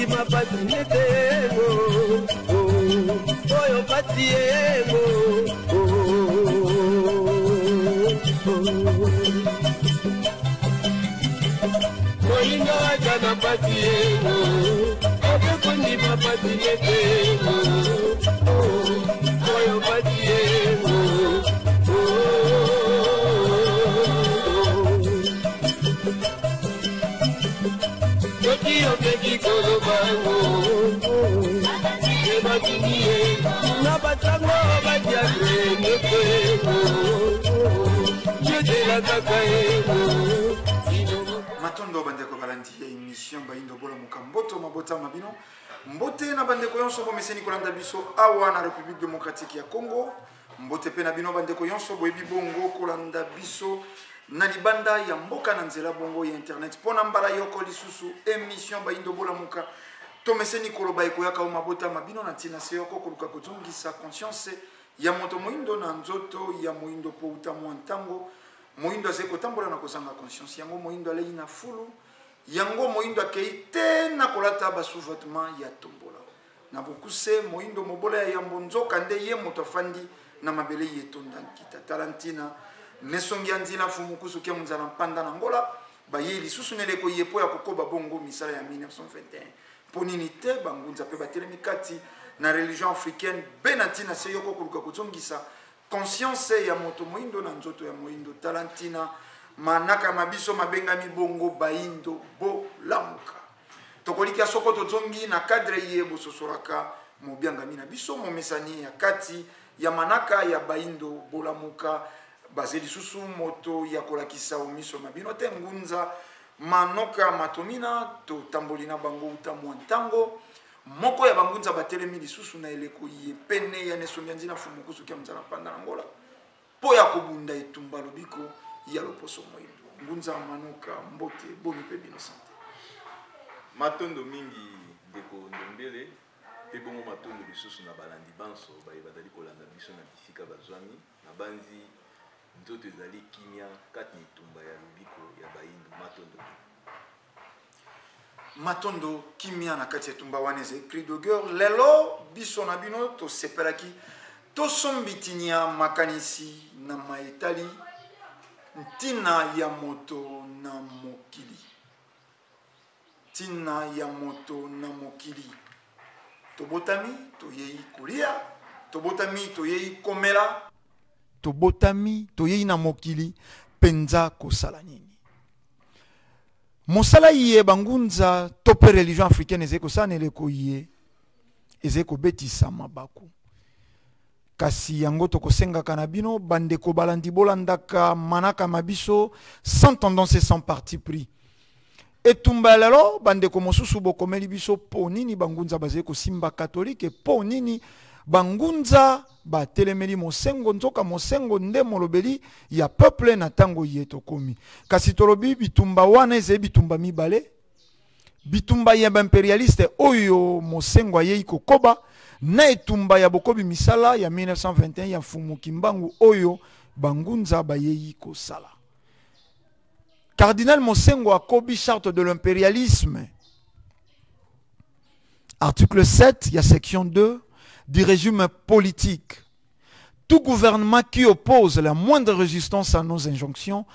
kondima pasi nete yengo oyo pasi yengo. Moyindo aza na pasi yengo, oke kondima pasi nete yengo oyo pasi yengo. Soki omeki koloba yango ebatindi ye na basango badiable nyonso yengo yozela kaka yengo. Matondo bandeko balandi ya émission Bayindo Bolamuka, mboto mabota ma bino, mbote na bandeko nyonso bomeseni kolanda biso awa na République démocratique ya Congo, mbote mpe na bino bandeko nyonso boyebi bongo kolanda biso na libanda ya mboka na nzela bongo ya internet. Mpo na mbala yoko lisusu, émission Bayindo Bolamuka, tomeseni koloba, ekoyaka o mabota ma bino na ntina se yoko koluka kozongisa conscience ya moto moyindo na nzoto ya moyindo, mpo uta mwa ntango moyindo azali kotambola na kozanga conscience. Yango moyindo alei na fulu, yango moyindo akei te na kolata basous-vêtement ya tombola. Na bokuse, moyindo mobola ya yambo, nzoka nde ye moto afandi na mabele ye etonda nkita. Tala ntina nesongi ya nzila mfumu kusu kia munzala mpanda na Ngola bayei lisusu na eleko ye mpo ya kokoba bongo misala ya 1921. Mpo nini te bangunza mpe batelemi kati na religion africaine be na ntina se yoko koluka kozongisa conscience ya moto moyindo na nzoto ya moyindo? Tala ntina manaka ma biso mabengami bongo Bayindo Bolamuka. Tokolikia soko tozongi na cadre ye bososolaka mobiangami na biso momesani ya kati ya manaka ya Bayindo Bolamuka. Baze lisusu moto ya kolakisa omiso ma bino te, ngunza Manoka Matomina. Totamboli na bango uta mwa ntango. Moko ya bangunza batelemi lisusu na eleko ye pene ya nesongi ya nzina mfumu kusu kia nzala mpanda na Ngola mpo ya kobunda etumba lobiko ya loposo moyindo. Ngunza Manoka, mbote, boni mpe bino sante? Matondo mingi ndeko Ndombele, mpe bongo matondo lisusu na balandi banso baye bazali kolanda biso na bisika bazwami. Nabanzi nzoto ezali kimia kati na etumba ya lobiko ya bayindo. Matondo bino. Matondo. Kimia na kati ya etumba wana ezali cri de guerre. Lelo biso na bino tosepelaki tosombitinya makanisi na maetali ntina ya moto na mokili. Ntina ya moto na mokili: tobotami toyei kolia, tobotami toyei komela, tobotami toyei na mokili mpenza kosala nini? Mosala ye bangunza to mpe religion africaine ezali kosala na eleko ye ezali kobetisa mabaku. Kasi yango tokosengaka na bino bandeko balandi, bolandaka manaka ma biso sans tendance et sans parti pris. Etumba ya lelo, bandeko mosusu bokomeli biso mpo nini bangunza bazali kosimba katolike, mpo nini bangunza batelemeli Mosengo, nzoka Mosengo nde molobeli ya peuple na ntango ye tokomi. Kasi tolobi bitumba wana ezali bitumba mibale: bitumba ya baimperialiste oyo Mosengo ayei kokoba, na etumba ya bokobi misala ya 1921 ya mfumu Kimbangu oyo bangunza bayei kosala. Cardinal Mosengo akobi charte de l'impérialisme, article 7 ya section 2 du régime politique: tout gouvernement qui oppose la moindre résistance à nos injonctions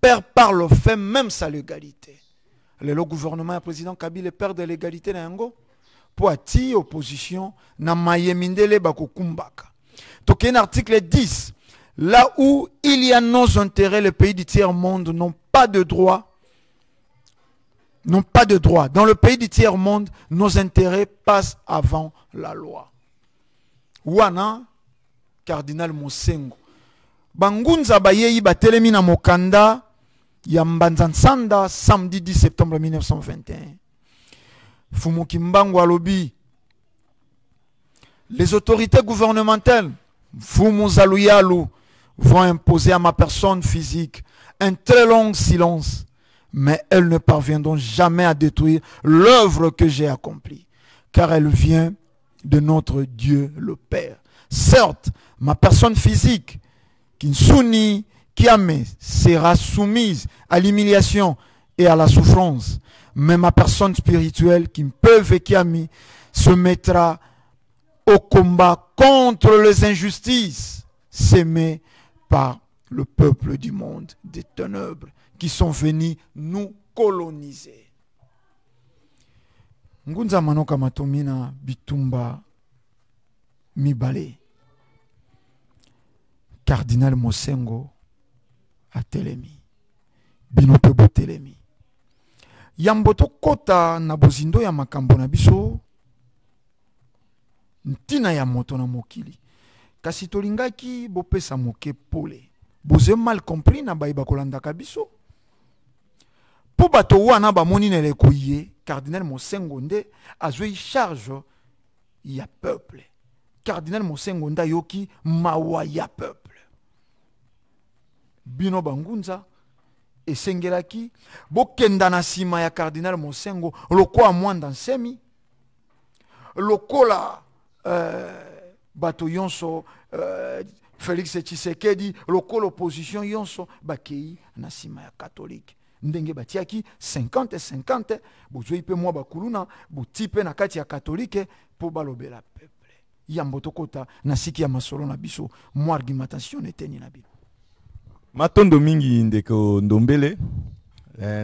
perd par le fait même sa légalité. Lelo gouvernement ya président Kabila perd de légalité na yango mpo ati opposition na mayemi ndele bakokumbaka. Tokei na article 10: là où il y a nos intérêts, les pays du tiers monde n'ont pas de droit, n'ont pas de droit. Dans le pays du tiers monde, nos intérêts passent avant la loi. Wana cardinal Mosengo. Bangunza bayei batelemi na mokanda ya Mbanza Nsanda samedi 10 septembre 1921. Fumu Kimbangu alobi: les autorités gouvernementales, Mfumu Zaluyalu, vont imposer à ma personne physique un très long silence, mais elles ne parviendront jamais à détruire l'œuvre que j'ai accomplie, car elle vient de notre Dieu le Père. Certes, ma personne physique, Kinsuni Kiame, sera soumise à l'humiliation. Et à la souffrance. Mais ma personne spirituelle qui peut Kiami se mettra au combat contre les injustices semées par le peuple du monde des ténèbres qui sont venus nous coloniser. Ngunza manoka matomina bitumba mibale. Cardinal Mosengo atelemi. Bino mpe botelemi. Yambo tokɔta na bozindo ya makambo na biso, ntina ya moto na mokili, kasi tolingaki bopesa moke pole. Boze mal compris na baye bakolandaka biso, mpo bato wana bamoni na eleko ye Cardinal Mosengo nde azwi charge ya peuple. Cardinal Mosengo nde ayoki mawa ya peuple. Bino bangunza esengelaki bokenda na nsima ya Cardinal Mosengo lokola Mwanda Nsemi, lokola bato nyonso, Félix Tshisekedi, lokola opposition nyonso bakei na nsima ya catholique. Ndenge batiaki 50 50, bozwi mpe mwa bakuluna, boti mpe na kati ya catholique mpo balobela peuple. Yambo tokota na siki ya masolo na biso, mwa argumentation eteni na bino. Matondo mingi, ndeko Ndombele.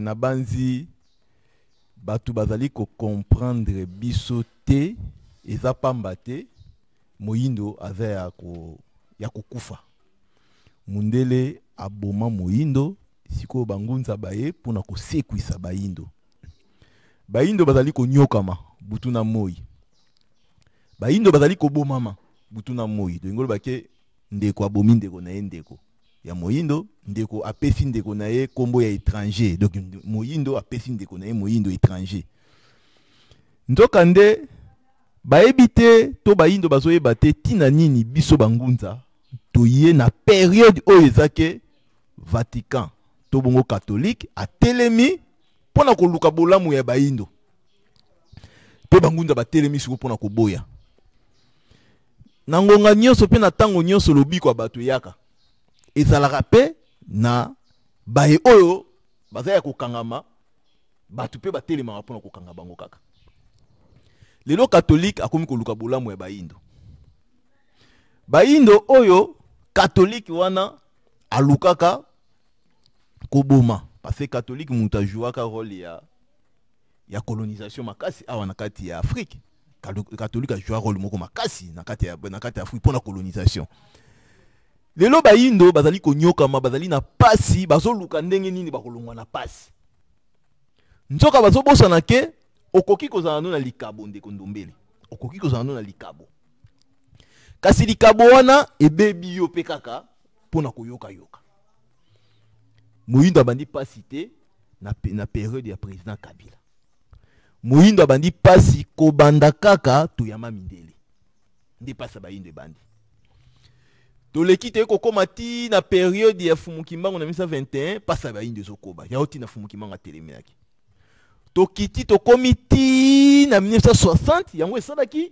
Nabanzi bato bazali kocomprendre biso te. Eza pamba te. Moyindo aza ya kokufa. Mundele aboma moyindo. Sikoyo bangunza baye mpona kosekwisa bayindo. Bayindo bazali konyokama butu na moi, bayindo bazali kobomama butu na moi. Tolingi oloba ke ndeko abomi ndeko na ye, ndeko ya moyindo, ndeko apesi ndeko na ye nkombo ya étranger. Donc moyindo apesi ndeko na ye moyindo étranger. Nzoka nde bayebi te to bayindo bazoyeba te ntina nini biso bangunza toye na période oyo eza ke Vatican to bongo catholique atelemi mpo na koluka bolamu ya bayindo, mpe bangunza batelemi siko mpo na koboya. Na ngonga nyonso mpe na ntango nyonso, lobiko ya bato eyaka, ezalaka mpe na baye oyo baza ya kokangama. Bato mpe batelemaka mpona kokanga bango. Kaka lelo catholique akomi koluka bolamu ya bayindo. Bayindo oyo catholique wana alukaka koboma, parce que catholique moto ajouaka rôle ya colonisation makasi awa na kati ya Afrique. Catholique ajoua rôle moko makasi na kati ya Afrique mpona colonisation. Lelo bayindo bazali konyokama, bazali na pasi, bazoluka ndenge nini bakolongwa na pasi. Nzoka bazobosana ke okoki kozala no na likabo, ndeko Ndombele, okoki kozala no na likabo, kasi likabo wana ebebi yo mpe kaka mpona koyokayoka. Moyindo abandi pasi te na période ya président Kabila. Moyindo abandi pasi kobanda kaka toyama mindele, nde pasi ya bayindo ebandi. Toleki, toye kokóma ti na période ya Fumu Kimbangu na 1921. Pasi ya bayindo ezokoba yango ti na Fumu Kimbangu atelemelaki. Tokiti, tokómi ti na 1960. Yango esalaki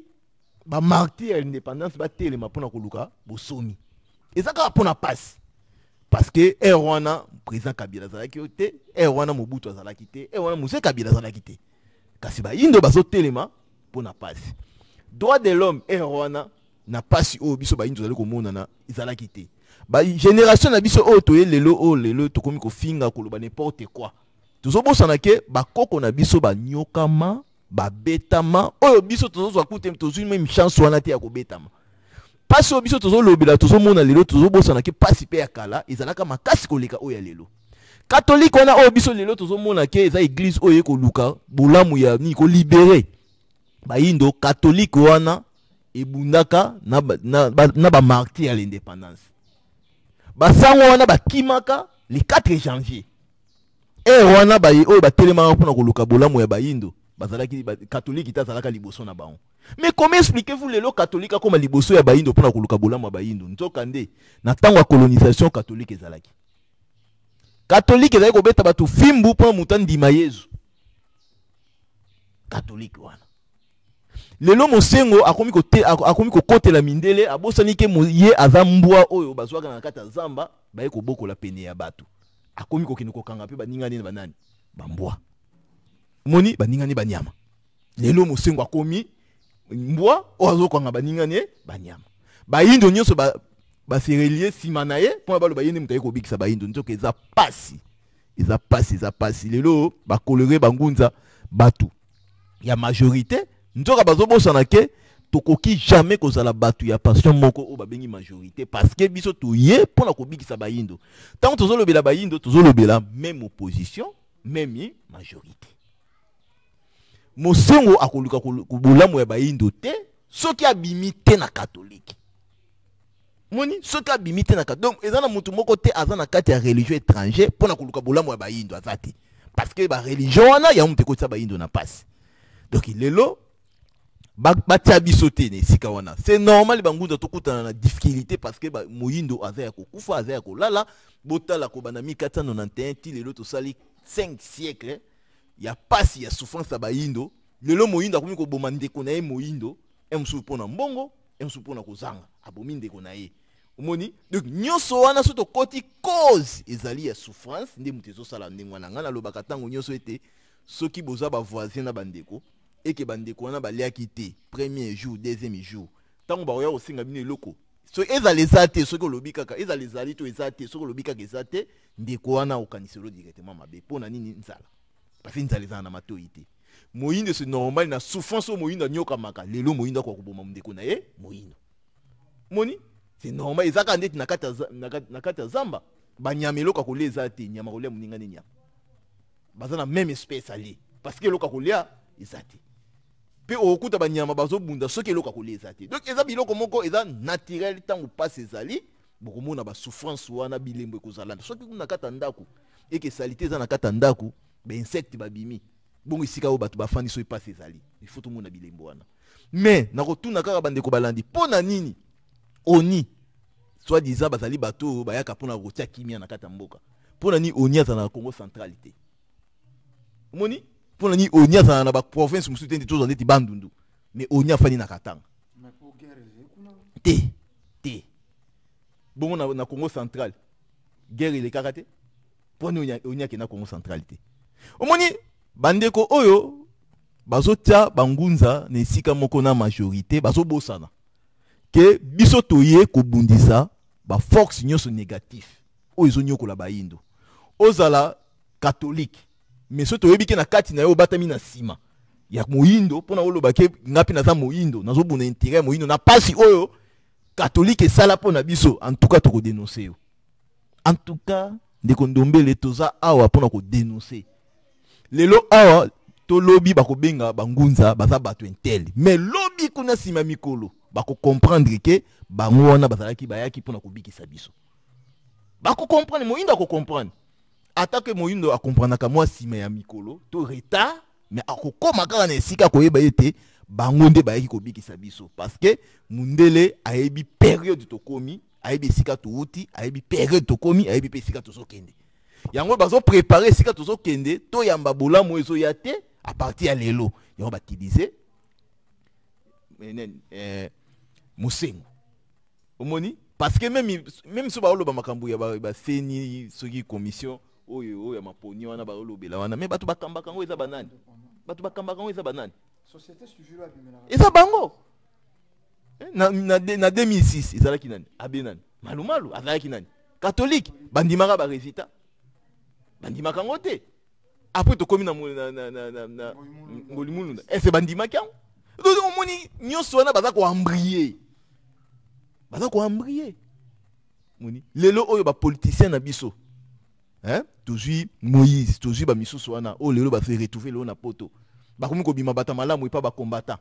bamartyrs ya indépendance batelema mpona koluka bosomi. Eza kaka mpona pasi, parce que ère wana président Kabila azalaki yo te, ère wana Mobutu azalaki te, ère wana Mzee Kabila azalaki te, kasi bayindo bazotelema mpona pasi. Droit de l'homme ère wana, na pasi oyo biso bayindo tozali komonana, ezalaki te. Bagénération na biso oyo toye lelo, oyo lelo tokomi kofinga, koloba n'importe quoi, tozobosana ke bakoko na biso banyokama, babetama. Oyo biso tozozwa kute, tozwi même chance wana te ya kobetama. Pasi oyo biso tozolobela, tozomona lelo, tozobosana ke pasi mpe ya kala ezalaka makasi koleka oyo ya lelo. Catholique wana oyo biso lelo tozomona ke eza église oyo ekoluka bolamu ya nini, kolibérer bayindo, catholique wana ebundaka na bamartyrs ya l'indépendance. Basango wana bakimaka le 4 janvier. Ère wana, baye oyo batelemaka mpona koluka bolamu ya bayindo bazalaki catholique te azalaka liboso na bango. Mais comment expliquez-vous lelo catholique akoma liboso ya bayindo mpona koluka bolamu ya bayindo? Nzoka nde na ntango ya colonisation, catholique ezalaki, catholique ezalaki kobeta bato fimbu mpona moto andima Yezu. Catholique wana lelo Mosengo akomi kokotela mindele, abosani ke ye aza mbwa oyo bazwaka na kati ya zamba, baye kobokola pene ya bato. Akomi kokende kokanga mpe baninga nini, banani. Bambwa. Omoni baninga ne banyama. Lelo Mosengo akomi mbwa oyo azokanga baninga ne banyama. Bayindo nyonso ba ba se relier nsima na ye mpona baloba ye nde moto aye kobikisa bayindo. Nzoka eza pasi, eza pasi, eza pasi. Lelo bakolere bangunza bato ya majorité, nzoka bazobosana ke tokoki jamais kozala bato ya passion moko oyo babengi majorité, parce que biso toye mpona kobikisa bayindo. Ntango tozolobela bayindo, tozolobela même opposition, même majorité. Mosengo akoluka bolamu ya bayindo te soki abimi te na catholique. Moni, soki abimi te na, donc eza na motu moko te aza na kati ya religion étranger mpona koluka bolamu ya bayindo, aza te, parce que bareligion wana yango moto ekotisa bayindo na pasi. Donc lelo batia biso te na esika wana. C'est normal bangunda tokutana na difficulté, parce que moyindo aza ya kokufa, aza ya kolala. Botala, kobanda 1491 ti lelo, tosali 5 siècle ya pasi, ya souffrance ya bayindo. Lelo moyindo akomi koboma ndeko na ye moyindo, e mosusu mpo na mbongo, e mosusu mpo na kozanga, abomi ndeko na ye. Omoni, donc nyonso wana, so tokoti cause, ezali ya souffrance nde moto ezosala ndenge wana. Ngai nalobaka ntango nyonso ete soki boza bavoisin na bandeko, eke bandeko wana baliaki te premier jour, deuxième jour, ntango bakoya kosenga bino eloko, so ezala eza te, soki olobi kaka ezala ezali to eza te, soki olobi kaka eza te, ndeko wana okaniselo directement mabe. Mpo na nini? Nzala. Parce que nzala ezala na matoi te. Moyindo, c'est normal na souffrance oyo moyindo anyokamaka. Lelo moyindo akoka koboma ndeko na ye moyindo. Moni, c'est normal, eza kaka ndeti na kati ya zamba, banyama, eloko ya kolia eza te, nyama kolia moninga ne nyama, baza na même espèce alie, parce que eloko ya kolia eza te. Mpe okokuta banyama bazobunda soki eloko ya kolia eza te. Donc eza biloko moko eza naturel. Ntango mpasi ezali, bokomona basouffrance wana, bilembo ekozala. Soki na kati ya ndako eke saleté eza na kati ya ndako, bainsecte babimi bongo esika oyo bato bafandi, soki mpasi ezali, il faut tomona bilembo wana. Mais nakotuna kaka bandeko balandi, mpo na nini ONU, soit disant bazali bato oyo bayaka mpona kotia kimia na kati ya mboka, mpo na nini ONU azala na Congo Central te? Omoni, mpo na nini ONU azala na baprovince mosusu te, nde tozwa ndeti Bandundu, mais ONU afandi na Katanga te te? Bongo na Congo Central guerre elekaka te, mpo nini ONU akenda Congo Central te? Omoni, bandeko oyo bazotia bangunza na esika moko na majorité, bazobosana ke biso toye kobundisa baforce nyonso négatif oyo ezonyokola bayindo. Ozala catholique, mais so toyebi ke na kati na yo obatami na nsima ya moyindo mpona oloba ke nga mpe naza moyindo, nazobunda intérêt ya moyindo na pasi oyo catholique esala mpo na biso, en tout cas tokodénonce yo. En tout cas, ndeko Ndombele, toza awa mpona kodénonce. Lelo awa tolobi, bakobenga bangunza baza bato un tel, mais lobi kuna nsima mikolo bakocomprendre ke bango wana bazalaki, bayaki mpona kobikisa biso. Bakocomprendre, moyindo akocomprendre, ata ke moyindo akomprenaka mwa nsima ya mikolo to retard, mais akokóma kaka na esika koyeba ete bango nde bayaki kobikisa biso, parce que mundele ayebi période tokomi, ayebi esika touti, ayebi période tokomi, ayebi mpe esika tozokende. Yango bazoprépare esika tozokende, toyamba bolamu oyo ezoya te à partir ya lelo. Yango batilize Mosengo. Omoni, parce que même so baoloba makambo ya baseni, soki commission oyo ya maponi wana baolobela wana, mais bato bakambaka yango eza banani? Bato bakambaka yango eza banani? Eza bango. Na 2006 ezalaki nani? Abe nani? Malumalu azalaki nani? Catholique. Bandimaka barésultat? Bandimaka yango te. Après tokomi na Ngolimulunda, ese bandimaki yango? Donc omoni, nyonso wana baza koembrouiller, baza koembrouiller. Moni, lelo oyo bapoliticien na biso, hein? Tozwi Moïse, tozwi bamisusu wana oyo lelo base retrouve lelo na poto, bakomi kobima bato malamu epa bacombattant.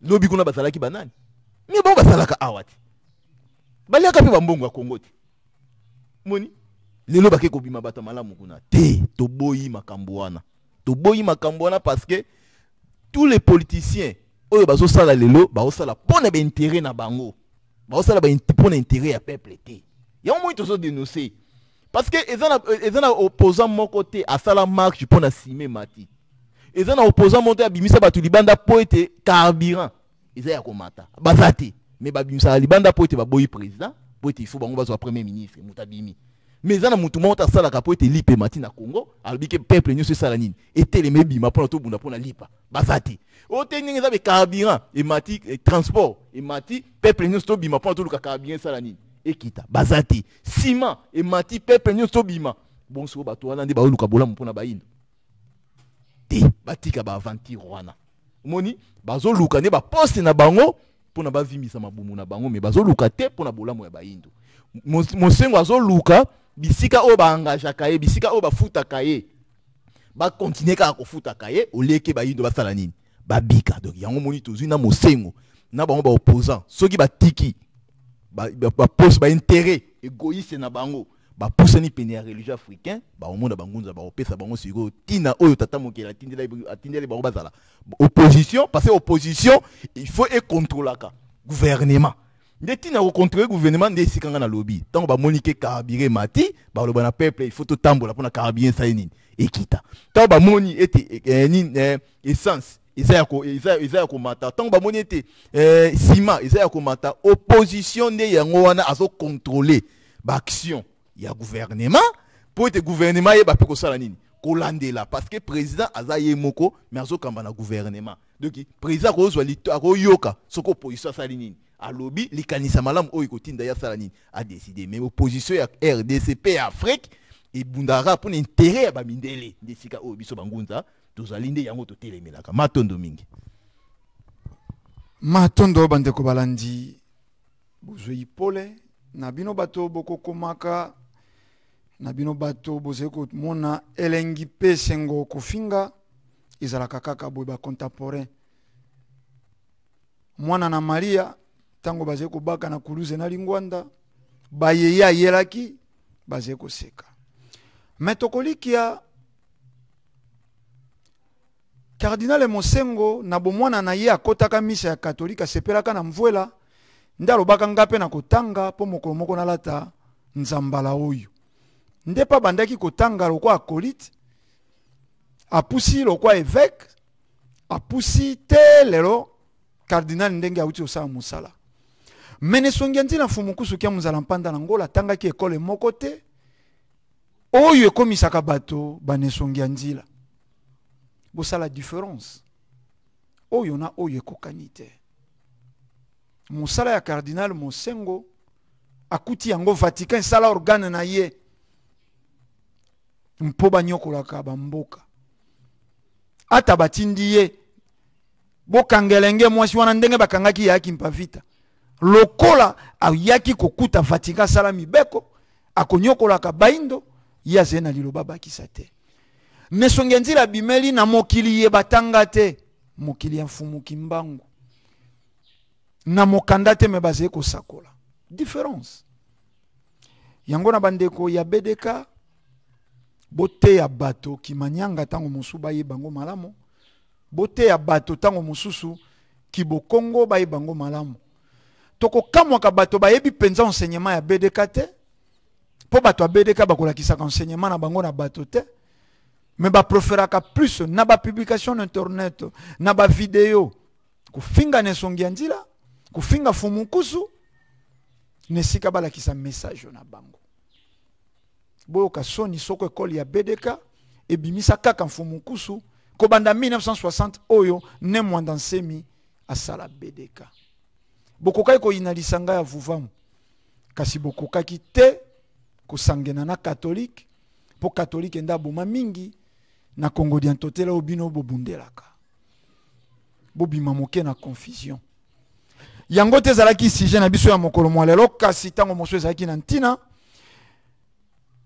Lobi kuna bazalaki banani? Mais bango basalaka awa te, baliaka mpe bambongo ya Kongo te. Moni, lelo bake kobima bato malamu kuna te. Toboyi makambo wana, toboyi makambo wana, parce que tous les politiciens oyo bazosala lelo, bazosala mpo na baintérêt na bango, bazosala mpo na intérêt ya peuple te. Yango moi tozodénonce, parce que eza na opposant moko te asala marche mpo na ciment mati. Eza na opposant moko te abimisa bato libanda mpo ete carburant eza ya komata. Baza te. Mais babimisaka libanda mpo ete baboyi président, mpo ete il faut bango bazwa premier ministre. Moto abimi. Mais eza na mutu moko te asalaka mpo ete lipa emati na Congo, alobi ke peuple nyonso esala nini, etelema, ebima mpona tobunda mpona lipa. Baza te. Oyo te, ndenge eza be carburant emati, transport emati, peuple nyonso tobima mpona toluka carburant esala nini, ekita. Baza te. Ciment emati, peuple nyonso tobima. Bon, sikoyo bato wana nde baoluka bolamu mpona bayindo te. Batika baaventure wana. Omoni, bazoluka nde baposte na bango mpona bavimbisa mabumu na bango, me bazoluka te mpona bolamu ya bayindo. Mosengo azoluka bisika oyo baengageaka ye, bisika oyo bafutaka ye, bakontinue kaka kofutaka ye, oleke bayindo basala nini, babika. Donc yango moni tozwi na Mosengo na bango baopposant, soki batiki baposte, baintérêt égoïste na bango, bapusani pene ya religion africain, baomona bangunza bakopesa bango sikoyo ntina oyo tata mokeli atindeli bango bazala opposition, parce que opposition, il faut econtrôlaka gouvernement. Nde ntina kocontrôle gouvernement nde esika nga nalobi. Ntango bamoni ke carburant emati, baloba na peuple: il faut totambola mpona carburant esali nini, ekita. Ntango bamoni ete nini, essence eza ya komata, ntango bamoni ete ciment eza ya komata, opposition nde yango wana azocontrôle baaction ya gouvernement, mpo ete gouvernement yeba mpe kosala nini, kolandela, parce que président aza ye moko, mais azokamba na gouvernement. Donc président akozwa, akoyoka soki opposition asali nini, alobi likanisa malamu oyo ekotinda ye asala nini, adécider. Mais opposition ya RDC mpe ya Afrique ebundaka mpona intérêt ya bamindele. Nde esika oyo biso bangunza tozali, nde yango totelemelaka. Matondo mingi. Matondo, bandeko balandi. Bozwi pole na bino bato bokokomaka na bino, bato bozali komona elengi mpe esengo kofinga. Ezalaka kaka boye, bacontemporain. Mwana na Maria, ntango bazali kobaka na kuluze na lingwanda, bayeye ayelaki bazali koseka. Me tokolikia Cardinal Mosengo na bomwana na ye akɔtaka misa ya Katolike, asepelaka na mvwela, nde alobaka: nga mpe na kotanga mpo mokolo moko nalata nzambala oyo. Nde mpe abandaki kotanga lokwa acolyte, apusi lokwa évêque, apusi te lelo cardinal, ndenge awuti kosala mosala. Mene songi ya ntina Mfumu Nkusu kia mozala mpanda na Ngola, atangaki ekole moko te oyo ekomisaka bato banesongi ya nzila. Bosala différence oyo na oyo ekokani te. Mosala ya Cardinal Mosengo akuti yango Vatican esala organe na ye mpo banyokolaka bamboka. Ata batindi ye bokanga elenge mwasi wana ndenge bakangaki yayaki Mpavita, lokola ayaki kokuta Vatican asala mibeko akonyokolaka baindo, ye azali na liloba bakisa te. Nesongi ya nzila abimeli na mokili ye batanga te, mokili ya Mfumu Kimbangu na mokanda te, me bazali kosakola. Différence yango na bandeko ya BDK, boteya bato kimanyanga ntango mosusu bayeba yango malamu, boteya bato ntango mosusu kibokongo bayeba yango malamu. Tokokamwaka bato bayebi mpenza enseignement ya BDK te, mpo bato ya BDK bakolakisaka enseignement na bango na bato te, me bapreferaka plus na bapublication na internet, na bavideo, kofinga na esongi ya nzila, kofinga Fumu Nkusu, na esika balakisa message na bango. Boyoka soni soko ekole ya BDK ebimisa kaka Mfumu Nkusu kobanda 1960 oyo Ne Mwanda Nsemi asala BDK. Bokokaki koyina lisanga ya Vuvamu, kasi bokokaki te kosangena na Katolike, mpo Katolike nde aboma mingi na Kongo dia Ntotela oyo bino bobundelaka. Bobima moke na confusion yango te. Ezalaki sujet na biso ya mokolo mwa lelo, kasi ntango mosusu ezalaki na ntina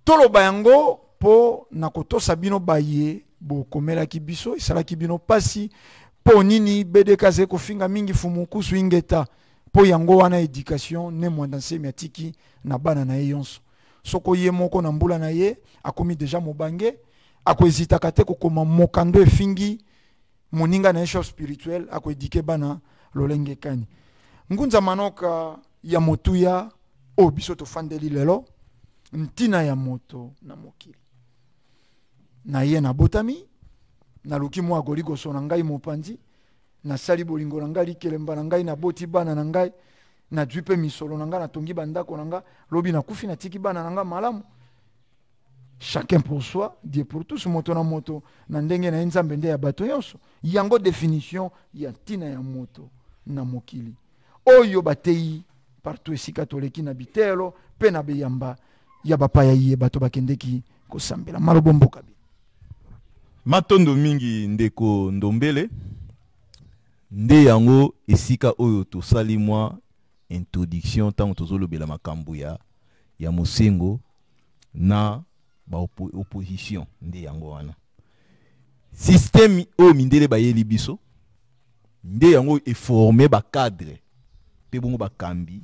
toloba yango mpo na kotosa bino baye bokomelaki biso. Esalaki bino mpasi mpo nini BDK azali kofinga mingi Fumu Nkusu? Ingeta, mpo yango wana éducation Ne Mwanda Nsemi atiki na bana na ye yonso. Soko ye moko na mbula na ye akomi deja mobange, akoezitaka te kokoma mokando efingi moninga na ye chef spirituel. Akoéduquer bana lolenge kani? Ngunza manoka ya motuya oyo biso tofandeli lelo, ntina ya moto na mokili na ye. Nabotami, naluki mwa goligoso na ngai mopanzi, nasali bolingo na ngai, likelemba na ngai, naboti bana na ngai, nazwi mpe misolo na ngai, natongi bandako na ngai. Lobi nakufi, natiki bana na ngai malamu. Chacun pour soi, Dieu pour tous. Moto na moto na ndenge na ye, Nzambe nde ya bato nyonso. Yango définition ya ntina ya moto na mokili oyo bateyi partout esika toleki na bitelo mpe na beyamba ya bapaya ye bato bakendeki kosambela. Malobo mboka bi. Matondo mingi, ndeko Ndombele. Nde yango esika oyo tosali mwa introduction ntango tozolobela makambo ya Mosengo na baopposition. Nde yango wana système oyo mindele bayeli biso, nde yango eforme bacadre mpe bongo bakambi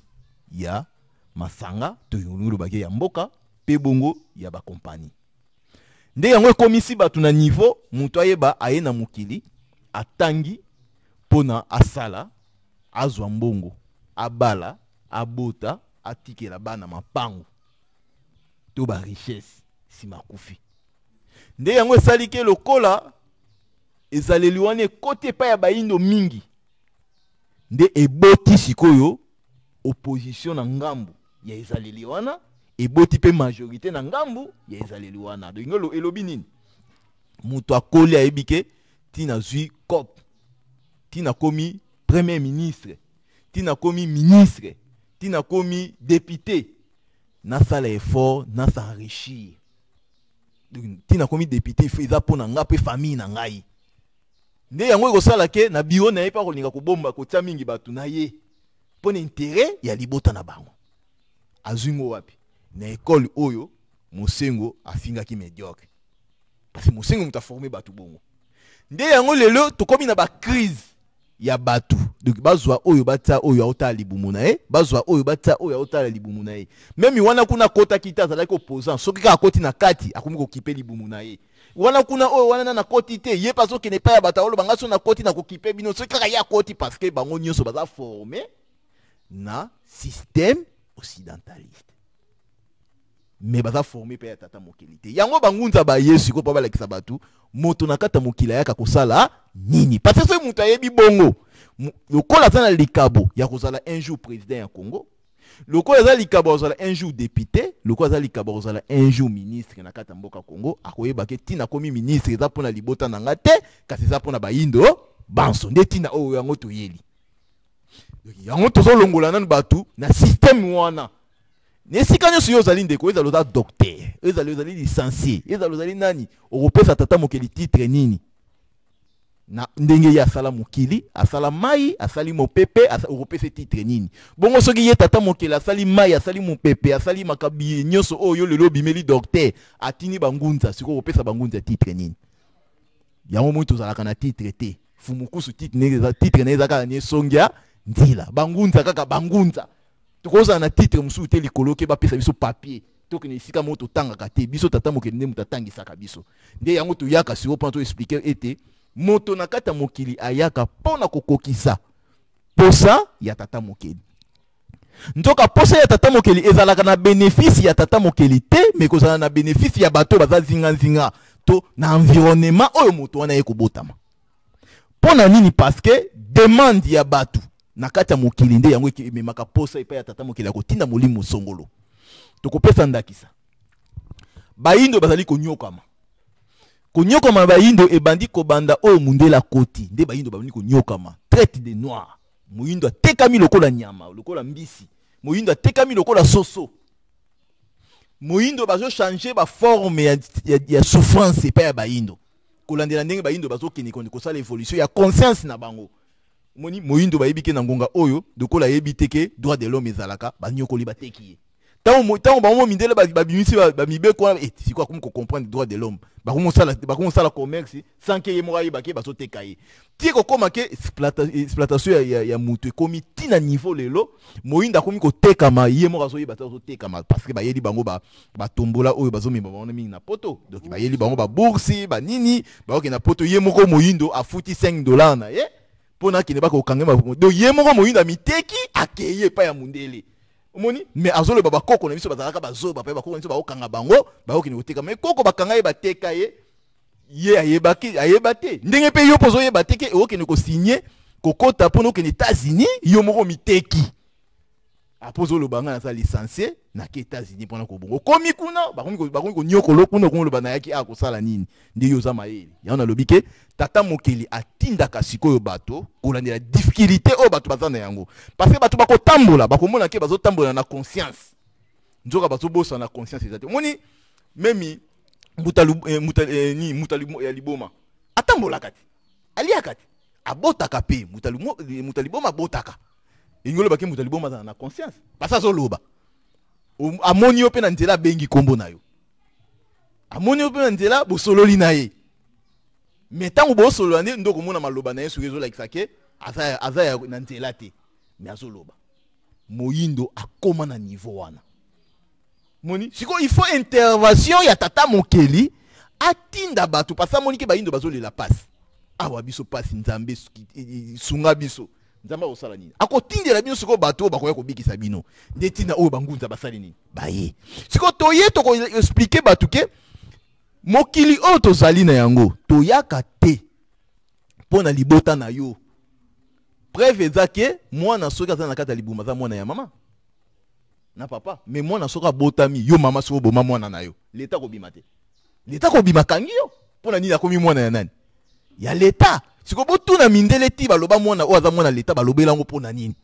ya masanga, to olobaki ya mboka mpe bongo ya bakompani. Nde yango ekomisi bato na niveau moto ayeba aye na mokili, atangi mpona asala, azwa mbongo, abala, abota, atikela bana mapango to barichesse, nsima akufi. Nde yango esali ke lokola ezaleli wana ekoti epai ya bayindo mingi, nde eboti sikoyo opposition na ngambu ya ezaleli wana, eboti mpe majorité na ngambu ya ezaleli wana. Donc elobi nini? Moto akoli, ayebi ke ntina zwi cop, ntina komi premier ministre, ntina komi ministre, ntina komi député, nasala effort nas'enrichir. Donc ntina komi député, il faut eza mpo na nga mpe famille na ngai. Nde yango ekosala ke na bureau na ye mpe akolinga kobomba, kotia mingi bato na ye mpo na intérêt ya libota na bango. Azwi ngo wapi? Na ekole oyo Mosengo afingaki médiocre, parce que Mosengo moto aforme bato bongo. Nde yango lelo tokomi na bacrise ya bato. Donc bazwa oyo, batia oyo aotala libumu na ye, bazwa oyo, batia oyo aotala libumu na ye. Même wana kuna akotaki te, azalaki opposant, soki kaka akoti na kati, akomi kokipe libumu na ye. Wana kuna oyo wana nana akoti te, ye mpe azokende epai ya bato, aoloba: "Nga so nakoti, nakokipe bino." Soki kaka ye akoti, parce que bango nyonso baza formé na système occidentaliste, mais baza formé mpe ya tata mokili te. Yango bangunza baye sikoyo mpo balakisa bato moto na kati ya mokili ayaka kosala nini. Parce que soki moto ayebi bongo, lokola aza na likabo ya kozala un jour président ya Congo, lokola aza likabo ya kozala un jour député, lokola aza likabo ya kozala un jour ministre na kati ya mboka Congo, akoyeba ke ntina akomi ministre eza mpona libota na nga te, kasi eza mpona bayindo banso. Nde ntina oyo yango toyeli. Donc, yango tozolongola nanu bato na système wana. Na esika nyonso yo ozali, ndeko, ezala oza docteur, ezala ozali licencié, ezala ozali nani, okopesa tata mokili titre nini na ndenge ye asala mokili, asala mai, asali mopepe? Okopesa titre nini? Bongo soki ye tata mokili asali mai, asali mopepe, asali makabi nyonso oyo lelo obimeli docteur, atini bangunza, sikoyo okopesa bangunza titre nini? Yango moi tozalaka na titre te. Fumukusu titre ndenge titre na ye eza kaka ni esongia nzila. Bangunza kaka bangunza. Tokozala na titre mosusu te likolo ke bapesa biso papier, tokende esika moko totangaka te. Biso tata mokili nde moto atangisaka biso. Nde yango toyaka sikoyo mpona toexpliquer ete moto na kati ya mokili ayaka mpona kokokisa posa ya tata mokili. Nzoka posa ya tata mokili ezalaka na bénéfice ya tata mokili te, mais kozala na bénéfice ya bato oyo baza zingazinga to na environnement oyo moto wana ye kobotama. Mpo na nini? Parce que demande ya bato na kati ya mokili nde yango ememaka posa epai ya tata mokili ya kotinda molimo songolo. Tokopesa ndakisa: bayindo bazali konyokama. Konyokama na bayindo ebandi kobanda oyo mundele akoti. Nde bayindo babandi konyokama, traite de noir. Moyindo atekami lokola nyama, lokola mbisi. Moyindo atekami lokola soso. Moyindo bazochange baforme ya souffrance epai ya bayindo, kolandela ndenge bayindo bazokende kosala évolution ya conscience na bango. Moni moyindo bayebi ke na ngonga oyo, lokola ayebi te ke droit de l'homme ezalaka, banyokoli, bateki ye. Ntango bango mindele babimisi bamibeko wana, sikoyo akomi kocomprendre droit de l'homme, bakomi kosala commerce sans ke ye moko ayeba ke bazoteka ye. Ti ekokóma ke exploitation ya moto ekomi ntina niveau lelo moyindo akomi kotekama, ye moko azoyeba te azotekama, parce que bayeli bango batombola oyo bazomema bango mingi na poto. Donc bayeli bango babourse, banini, bakokende na poto. Ye moko moyindo afuti 5 $ na ye mpo na akende, bakokangema. Donc ye moko moyindo amiteki, akeye epai ya mundele. Omoni, mais azoloba bakoko na biso bazalaka bazoba mpe bakoko na biso bakokanga bango, bakokende koteka. Mais koko bakanga ye, bateka ye, ye ayebaki ayeba te. Ndenge mpe yo mpo ozoyeba te ke okende kosinye, kokota mpona okende États-Unis, yo moko miteki. Apo ozoloba ngai naza licencie, nake États-Unis mpona kobonga. Okomi kuna, bakomi konyokolo kuna, okomi koloba nayaki awa kosala nini? Nde yo oza mayele. Yango nalobi ke tata mokeli atindaka sikoyo bato kolandela difficulté oyo bato baza na yango, parce que bato bakotambola, bakomona ke bazotambola na conscience, nzoka bazobosana na conscience eza te. Omoni memi mbuta mbuta ni mbuta ya liboma atambolaka te, aliaka te, abotaka pe. Mbuta liboma abotaka. Elingi oloba ke mbuta liboma azala na conscience, parce azoloba, amoni yo mpe na nzela, abengi kombo na yo, amoni yo mpe na nzela, bosololi na ye. Mais ntango bosolola nde okomona maloba na ye soki ezolakisa ke aza na nzela te, mais azoloba. Moyindo akóma na niveau wana. Moni sikoyo il faut intervention ya tata mokeli atinda bato, parce amoni ke bayindo bazolela pasi awa. Biso pasi, Nzambe sunga biso. Nzambe akosala nini? Akotindela bino sikoyo bato oyo bakoya kobikisa bino. Nde ntina oyo bangunza basali nini? Baye sikoyo, toye tokoexpliquer bato ke mokili oyo tozali na yango, toyaka te mpo na libota na yo. Preuve eza ke mwana soki aza na kati ya libuma, aza mwana ya mama na papa. Mais mwana soki abotami, yo mama soki oboma mwana na yo, leta kobima te, leta kobima kangi yo. Mpo na nini? Akomi mwana ya nani? Ya leta. Sikoyo botuna mindele ti baloba mwana oyo aza mwana leta, balobela yango mpo na nini?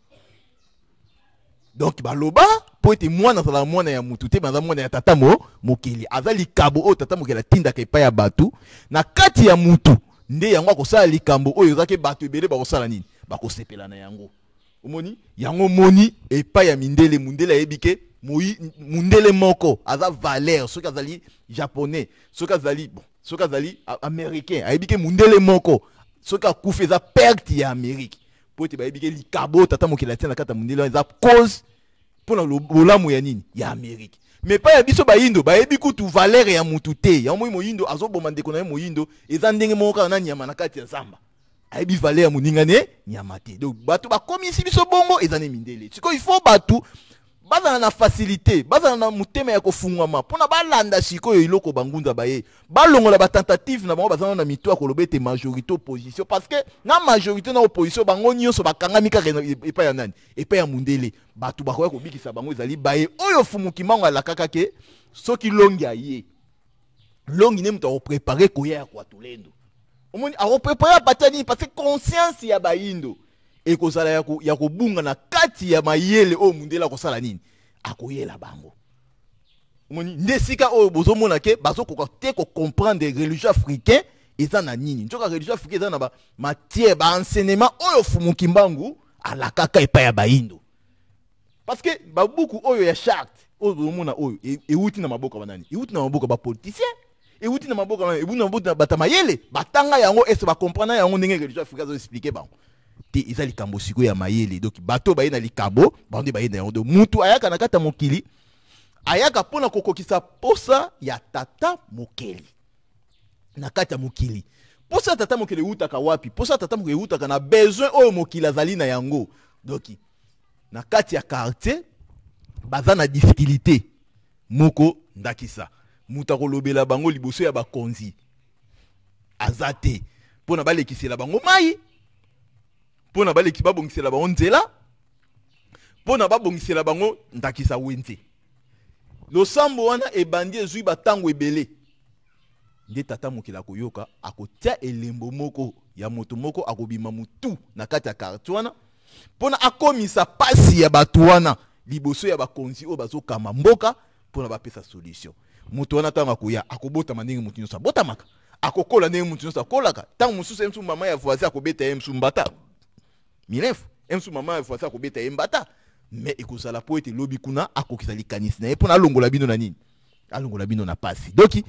Donc baloba mpo ete mwana azalaka mwana ya mutu te, aza mwana ya tata mokeli, aza likabo oyo tata mokeli atindaka epai ya bato na kati ya mutu. Nde yango akosala likambo oyo ezalaki, bato ebele bakosala nini? Bakosepela na yango. Omoni yango, moni epai ya mindele, mundele ayebi ke mundele moko aza valeur. Soki azali Japonais, soki azali bon, soki azali Américain, ayebi ke mundele moko soki akufi, eza perte ya Amérique, po ete bayebi ke likabo oyo tata mokili atia na kati ya mundele wana eza cause mpona bolamu ya nini? Ya Amérique. Mais epai ya biso bayindo, bayebi kutu valeur ya mutu te. Yango moi moyindo azoboma ndeko na ye moyindo, eza ndenge moko kaka na nyama na kati ya zamba, ayebi valeur ya moninga ne nyama te. Donc bato bakomisi biso bongo eza ne mindele. Sikoyo il faut bato bazala na facilité, bazala na motema ya kofungwama mpona balanda sikoyo eloko bangunza baye, balongola batentative na bango baza na mito ya koloba ete majorité, opposition, parce que na majorité na opposition, bango nyonso bakangami kaka epai ya nani? Epai ya mundele. Bato bakoya kobikisa bango ezali baye oyo Fumu Kimbangu alakaka ke soki longi aye, longi nde moto akopréparer koya ya Kwatulendo. Omoni, akopréparer apatia nini? Parce que conscience ya bayindo ekozala ya kobunga na kati ya mayele oyo mundele akosala nini? Akoyela bango. Omoni nde esika oyo bozomona ke bazokoka te kocomprendre religion africain eza na nini. Nzoka religion africain eza na bamatière, baenseignement oyo Fumu Kimbangu alakaka epai ya bayindo, parce que babuku oyo ya charte oyo bozomona oyo ewuti na maboko ya banani? Ewuti na maboko ya bapoliticien, ewuti na maboko ya, ewuti na maboko ya bato ya mayele. Batanga yango, ese bacomprendre yango ndenge religion africain azoexpliquer bango te? Eza likambo sikoyo ya mayele. Donc bato oyo baye na likabo, bango nde baye na yango. Donc mutu ayaka na kati ya mokili, ayaka mpona kokokisa posa ya tata mokeli na kati ya mokili. Posa ya tata mokili ewutaka wapi? Posa ya tata mokili ewutaka na besoin oyo mokili azali na yango. Donc na kati ya quartier baza na difficulté moko, ndakisa moto akolobela bango liboso ya bakonzi aza te, mpo na balekisela bango mai, mpo na baleki babongisela bango nzela, mpo na babongisela bango ndakisa wenze. Losambo wana ebandi, ezwi batango ebele, nde tata mokili akoyoka, akotia elembo moko ya moto moko akobima mutu na kati ya quartier wana mpona akomisa pasi ya bato wana liboso ya bakonzi oyo bazokamba mboka, mpona bapesa solution. Moto wana ntango akoya, akobotama ndenge moto nyonso abotamaka, akokola ndenge moto nyonso akolaka. Ntango mosusu ye mosusu mama ya voisin akobeta ye mosusu mbata mirefu, ye mosusu mama ya voisin akobeta ye mbata, mais ekozala mpo ete lobi kuna akokisa likanisi na ye mpona alongola bino na nini? Alongola bino na pasi. Donc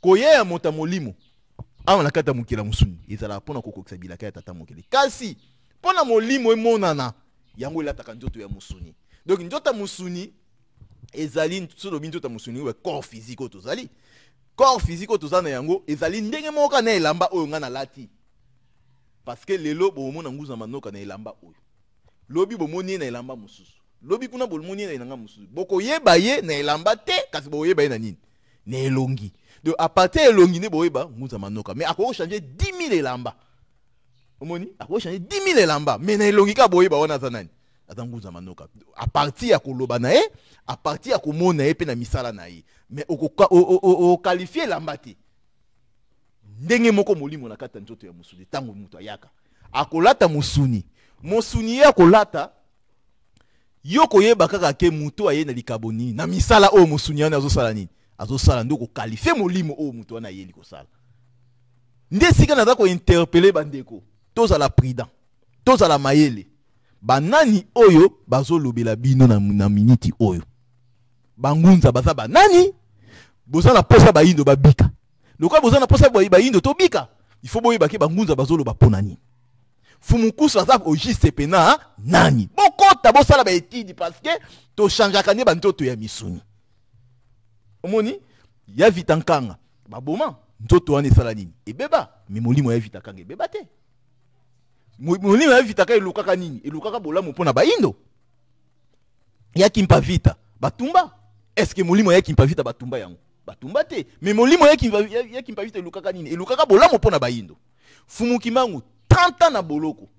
koya ya moto ya molimo awa na kati ya mokili ya mosuni ezalaka mpona kokokisa bilaka ya tata mokili. Kasi mpona molimo emonana, yango elataka nzoto ya mosuni. Donc nzoto ya mosuni ezali, so lobi nzoto ya mosuni oyo corps physique oyo tozali, corps physique oyo toza na yango ezali ndenge moko kaka na elamba oyo ngai nalati. Parce que lelo bomona Nguza Manoka na elamba oyo, lobi bomoni ye na elamba mosusu, lobi kuna bomoni ye na elanga mosusu. Bokoyeba ye na elamba te, kasi bokoyeba ye na nini? Na elongi. Donc à partir ya elongi nde boyeba Nguza Manoka. Mais akoki changer 10 000 elamba, omoni, akoki changer 10 000 elamba, mais na elongi kaka boyeba wana aza nani? Aza ngunza manoka à partir ya koloba na ye, à partir ya komona ye mpe na misala na ye. Mais oqualifier elamba te. Ndenge moko molimo na kati ya nzoto ya mosuni, ntango moto ayaka akolata mosuni, mosuni ye akolata, yo koyeba kaka ke moto aye na likabo nini, na misala oyo mosuni wana azosala nini, azosala nde okoqualifier molimo oyo moto wana ayeli kosala. Nde esika naza kointerpeller bandeko, tozala prudent, tozala mayele. Banani oyo bazolobela bino na miniti oyo? Bangunza baza banani? Boza na posa bayindo babika. Lokola boza na posa bayindo tobika, il faut boyeba ke bangunza bazoloba mpona nini. Fumukusu aza au juste pena nani? Bokota bosala baétude, parce que tochangeaka nde banzoto ya misuni. Omoni ya Vita Nkanga, baboma nzoto wana, esala nini? Ebeba. Me molimo ya Vita Nkanga ebeba te. Molimo ya Vita Nkanga elukaka nini? Elukaka bolamu mpona bayindo. Ya Kimpa Vita batumba, est ce que molimo ya Kimpa Vita batumba yango? Batumba te. Me molimo ya Kimpa Vita elukaka nini? Elukaka bolamu mpona bayindo. Fumu Kimbangu, 30 ans na boloko.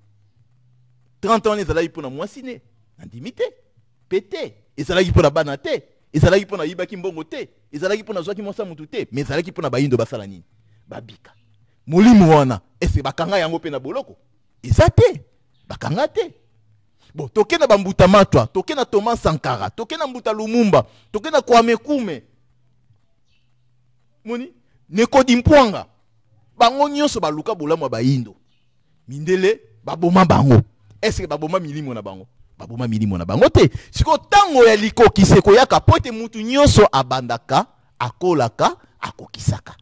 30 ans wana ezalaki mpona mwasi ne nandimi te pe te, ezalaki mpona bana te, ezalaki mpona ayibaki mbongo te, ezalaki mpona azwaki mwasi ya motu te, mais ezalaki mpona bayindo basala nini? Babika. Molimo wana ese bakanga yango mpe na boloko eza te, bakanga te. Bon, toke na bambuta Matwa, toke na Thomas Sankara, toke na mbuta Lumumba, toke na Kwame Kume, moni Nekodi Mpwanga, bango nyonso baluka bolamu ya bayindo. Mindele baboma bango. Est-ce baboma milimo na bango? Baboma milimo na bango te. Sikoyo ntango ya likokisi ekoyaka, po ete mutu nyonso abandaka, akolaka, akokisaka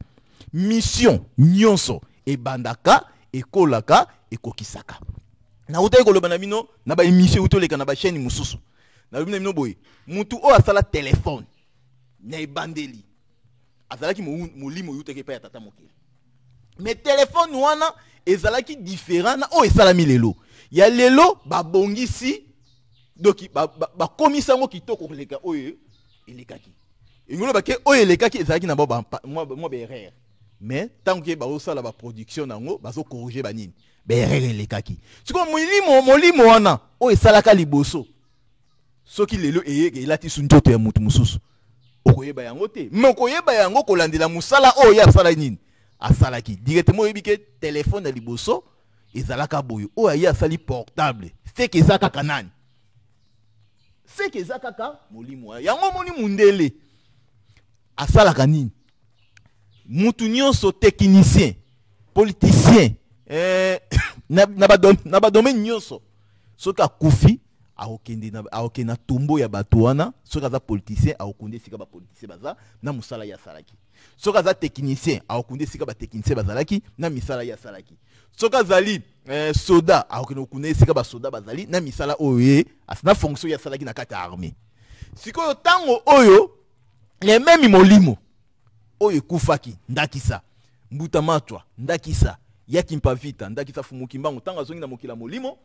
mission. Nyonso ebandaka, ekolaka, ekokisaka. Nautaki koloba na bino na baémission euti oleka na bachaîne mosusu. Nalobi na bino boye: mutu oyo asala telefone na ebandeli azalaki molimo eutaki epai ya tata mokili. Mais telefone wana ezalaki différent na oyo esalami lelo. Ya lelo babongisi, donc bakomisa yango kitoko koleka oyo elekaki. Elingi oloba ke oyo elekaki ezalaki na mwa baerreur, mais ntango ke bazosala baproduction nango, bazocorriger banini, baerreur elekaki. Sikoyo molimo wana oyo esalaka liboso, soki lelo eyeke elati su nzoto ya motu mosusu, okoyeba yango te. Me okoyeba yango kolandela mosala oyo ye asala nini, asalaki directement. Oyebi ke telefone ya liboso ezalaka boye, oyo aye asali portable seke eza kaka nani? Seke eza kaka molimo wana. Yango omoni mundele asalaka nini? Mutu nyonso, technicien, politicien, na badomaine nyonso, soki akufi akokende na tombeau ya bato wana. Soki aza politicien, akokunda esika bapoliticien baza na mosala ye asalaki. Soki aza technicien, akokunda esika batechnicien bazalaki na misala ye asalaki. Soki azali soda, akokende kokunda esika basoda bazali na misala oyo ye na fonction ye asalaki na kati ya armée. Sikoyo ntango oyo les mêmes molimo oyo ekufaki, ndakisa mbuta Matwa, ndakisa ya Kimpa Vita, ndakisa Fumu Kimbangu, ntango azongi na mokili ya molimo,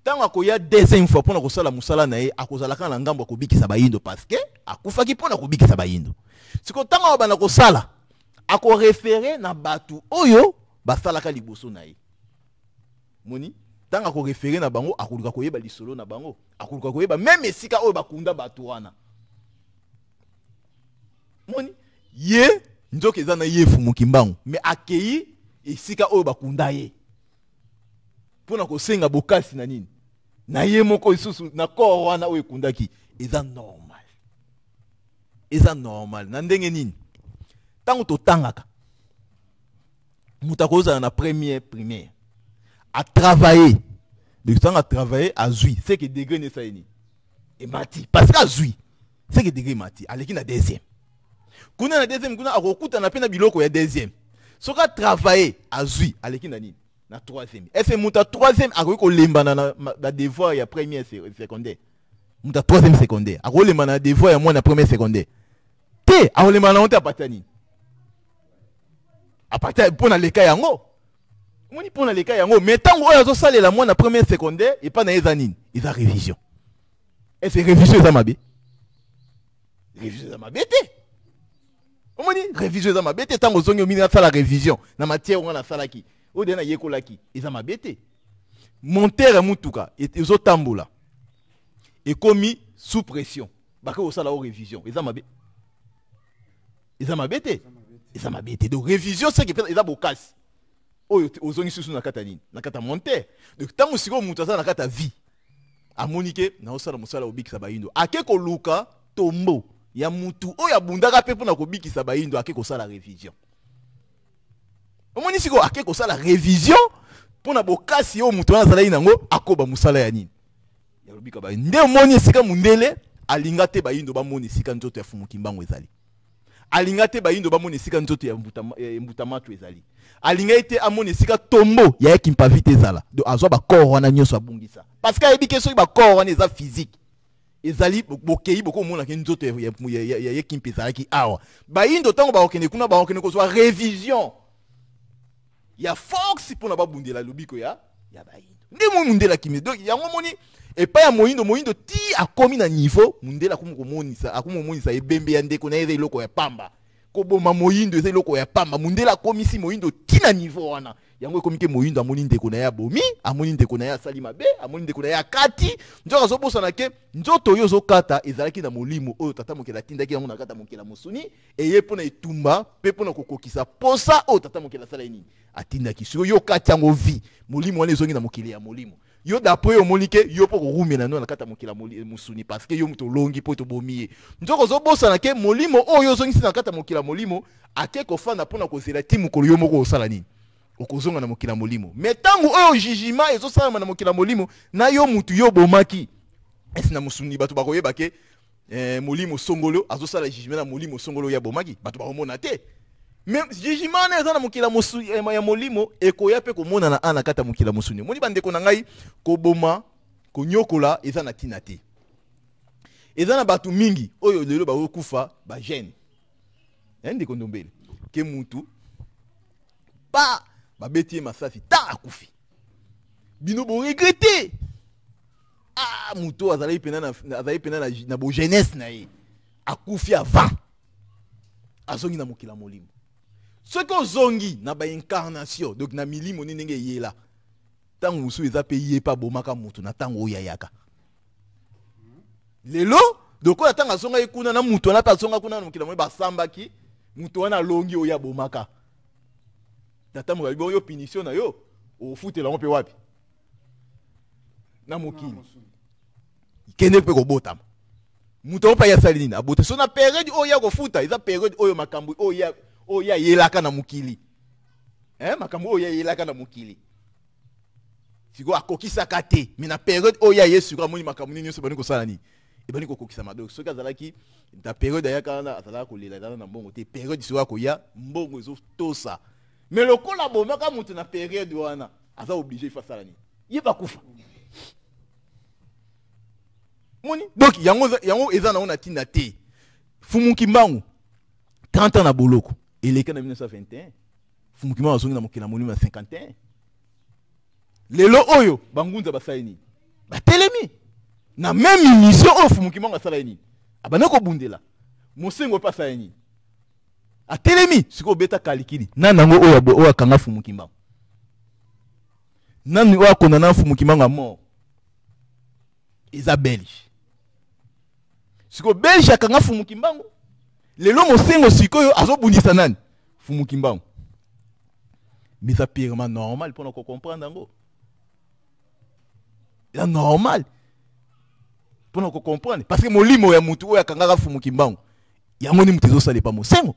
ntango akoya deuxième fois mpona kosala mosala na ye, akozala kaka na ngambo ya kobikisa bayindo, parce que akufaki mpona kobikisa bayindo. Sikoyo ntango abanda kosala, akoréférer na bato oyo basalaka liboso na ye. Moni ntango akoréférer na bango, akoluka koyeba lisolo na bango, akoluka koyeba même esika oyo bakunda bato wana. Moni ye nzoka eza na ye Fumu Kimbangu, me akei esika oyo bakunda ye mpona kosenga bokasi na nini na ye moko lisusu na corps wana oyo ekundaki. Eza normal, eza normal. Na ndenge nini? Ntango totangaka, moto akozala na première primaire, atravaille. Donc ntango atravaille, azwi, c'est que degré ne esali nini? Emati. Parce que azwi, c'est que degré emati, aleki na deuxième. Kuna na deuxième kuna akokutana mpe na biloko ya deuxième. Soki atravaille, azwi, aleki na nini? Na troisième. Est ce que moto ya troisième akoki kolembana na badevoir ya première secondaire? Moto ya troisième secondaire akolembana na devoir ya mwana première secondaire te. Akolembana nango te. Apata nini? Apata mpo na leka yango. Omoni, mpo na leka yango. Mais ntango oyo azosalela mwana première secondaire, epa na ye eza nini? Eza révision. Est ce révision eza mabe? Révision eza mabe te. Omoni, révision eza mabe te. Ntango ozongi, omini asala révision na matière wana asalaki, oyo de nayekolaki, eza mabe te. Moteur ya mutuka ezotambola. Ekomi sous pression, bake kosala o révision. Eza mabe, eza mabe te, eza mabe te. Donc révision seke mpe eza bokasi oyo ozongi susu na kati ya nini, na kati ya monte. Donc ntango sikoyo moto aza na kati ya vie, amoni ke naosala mosala kobikisa bayindo, ake koluka tombo ya mutu oyo abundaka mpe mpona kobikisa bayindo, ake kosala révision. Omoni sikoyo ake kosala révision mpona bokasi oyo moto wana azalaki nango, akoba mosala ya nini, ya lobika bayindo. Nde omoni esika mundele alinga te bayindo bamona esika nzoto ya Fumu Kimbangu ezali, alinga te bayindo bamona esika nzoto ya Mbuta Matu ezali, alinga ete amona esika tombo ya Kimpavite ezala. Donc azwa bacorps wana nyonso abungisa, parce que ayebi ke soki bacorps wana eza physique ezali, bokei bokomonaka nzoto ya Kimpa ezalaki awa. Bayindo ntango bakokende kuna, bakokende kozwa révision ya force mpona babundela lobiko ya bayindo. Nde moi mundele akimi. Donc yango moni epai ya moyindo, moyindo ti akomi na niveau mundele akomi komonisa, akomi komonisa ebembe ya ndeko na ye eza eloko ya pamba, koboma moyindo eza eloko ya pamba. Mundele akomisi moyindo ti na niveau wana. Yango ekomi ke moyindo amoni ndeko na ye abomi, amoni ndeko na ye asali mabe, amoni ndeko na ye akati nzoka. Azobosana ke nzoto oyo ozokata ezalaki na molimo oyo tata mokeli atindaki yango na kati ya mokili ya mosuni, eye mpo na etumba mpe mpo na kokokisa posa oyo tata mokeli asala ye nini, atindaki. Sikoyo yo okati yango vie, molimo wana ezongi na mokili ya molimo. Yo d'après oyo omoni ke yo mpo korumela no na kati ya mokili ya mosuni, parce que yo moto olongi mpo tobomi ye. Nzoka ozobosana ke molimo oyo ozongisi na kati ya mokili ya molimo ake kofanda mpona kozela ti mokolo yo moko osala nini, okozonga na mokili ya molimo. Mais ntango oyo jugement ezosalama na mokili ya molimo na yo mutu yo obomaki esi na mosuni, bato bakoyeba ke molimo songolo azosala jugement na molimo songolo oyo abomaki. Bato bakomona te, mais jugement wana eza na mokili ya molimo, ekoya mpe komonana a na kati ya mokili ya mosuni. Omoni, bandeko na ngai, koboma, konyokola eza na ntina te. Eza na bato mingi oyo lelo bakokufa bajeune, ndeko Ndombele, ke mutu pa babeti ye masasi ta akufi, bino boregretter: ah, moto azalaki pena azalaki pena na bojeunesse na ye, akufi avant. Azongi na mokili ya molimo. Soki ozongi na baincarnation, donc na milimo ni ndenge eyela, ntango mosusu eza mpe ye mpe abomaka motu na ntango oyo ayaka lelo. Lokola ntango azongaki kuna na motu wana mpe azonga kuna na mokili ya molimo, basambaki, motu wana alongi oyo abomaka. Tata mokili oyo, punition na yo ofutela yango mpe wapi? Na mokili. Kende mpe kobotama moto yango mpe aye asali nini, abota. So na période oyo ya kofuta eza période oyo makambo oyo ayelaka na mokili, makambo oyo ayelaka na mokili sikoyo akokisaka te. Mais na période oyo aye sikoyo, amoni makambo nini nyonso ebandi kosala nini, ebandi kokokisama. Donc soki azalaki na période ayaka wana, azalaka kolela, ezala na mbongo te, période sikoyo akoya, mbongo ezotosa. Mais lokola abomaka moto na période wana, aza obligé, il faut asala nini, ye bakufa. Moni, donc yango eza nango na ntina te. Fumu Kimbangu, 30 ans na boloko eleka na 1921. Fumu Kimbangu azongi na mokili ya molimo ya 51. Lelo oyo bangunza basali nini? Batelemi na même mission oyo Fumu Kimbangu asala nini, abanda kobundela. Mosengo mpe asala nini? Atelemi sikoyo. Obeta kalikili nani yango oyo akanga Fumu Kimbangu? Nani oyo akondana Fumu Kimbangu ya mort? Eza Belge. Sikoyo Belge akanga Fumu Kimbangu, lelo Mosengo sikoyo azobundisa nani? Fumu Kimbangu. Mais eza purement normal mpona kocomprendre yango, eza normal mpona kocomprendre, parce que molimo ya mutu oyo akangaka Fumu Kimbangu, yango ni mutu ezosala epa Mosengo.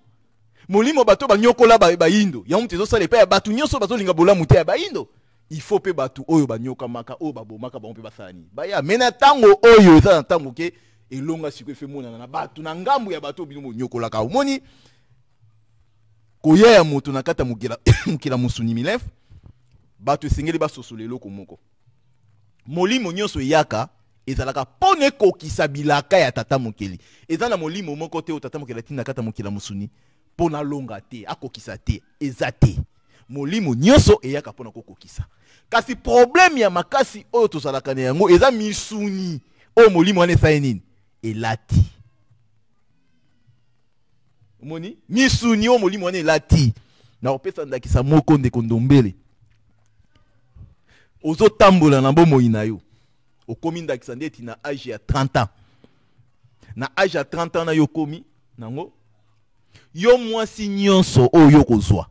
Molimo bato banyokola bayindo, yango mutu ezosala epai ya bato nyonso bazolinga bolamu te ya bayindo. Il faut mpe bato oyo banyokamaka, oyo babomaka bango, mpe basala nini, baya. Mais na ntango oyo eza na ntango ke elonga sikoyo efe monana na bato na ngambu ya bato oyo bino bonyokolaka. Omoni koya ya moto na kati ya mokila mosuni milef, bato esengeli basosola eloko moko: molimo nyonso eyaka ezalaka mpo na ekokisa bilaka ya tata mokeli. Eza na molimo moko te oyo tata mokeli atinda na kati ya mokili ya mosuni mpo nalonga te, akokisa te, eza te. Molimo nyonso eyaka mpo na kokokisa. Kasi problème ya makasi oyo tozalaka na yango eza misuni oyo molimo wana esali nini, elati. Omoni misuni oyo molimo wana elati. Nakopesa ndakisa moko, ndeko Ndombele. Ozotambola na bomoi na yo. Okomi ndakisa ndeti na age ya 30 ans. Na age ya 30 ans na yo okomi nango, yo mwasi nyonso oyo yo kozwa,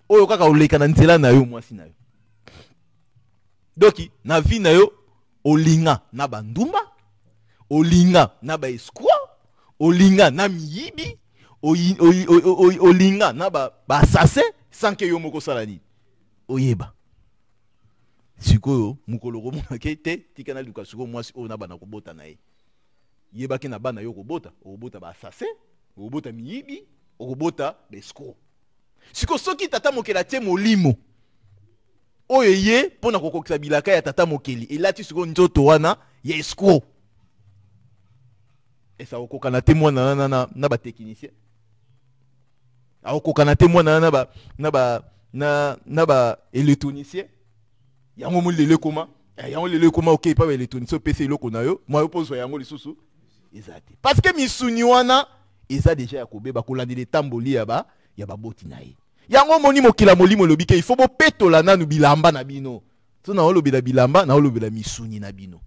oyo kaka oleka na nzela na yo mwasi na yo. Donc na vie na yo olinga na bandumba, olinga na ba escroc, olinga na miyibi, olinga na ba assassin sans que yo moko sala nini oyeba. Sikoyo mokolo okomona ke te, tika naluka sikoyo mwasi oyo nabanda kobota na ye. Yebaki na bana yo okobota, okobota ba assassin, okobota miyibi, okobota ba escroc. Sikoyo soki tata mokeli atie molimo oyo ye mpo na kokokisa bilaka ya tata mokeli, elati sikoyo nzoto wana ya escroc, esa okokana te mwana wana na ba technicien, akokana te mwana wana na ba électronicien. Yango mo lelo ekoma, yango lelo ekoma okei pa ba électronicien, opesa eloko na yo, mwa yo mpo ozwa yango lisusu eza te, parce que misuni wana eza deja ya kobeba kolandela etamboli ya baboti na ye. Yango omoni mokila molimo elobi ke il faut bopetola nanu bilamba na bino. So naolobela bilamba, naolobela misuni na bino.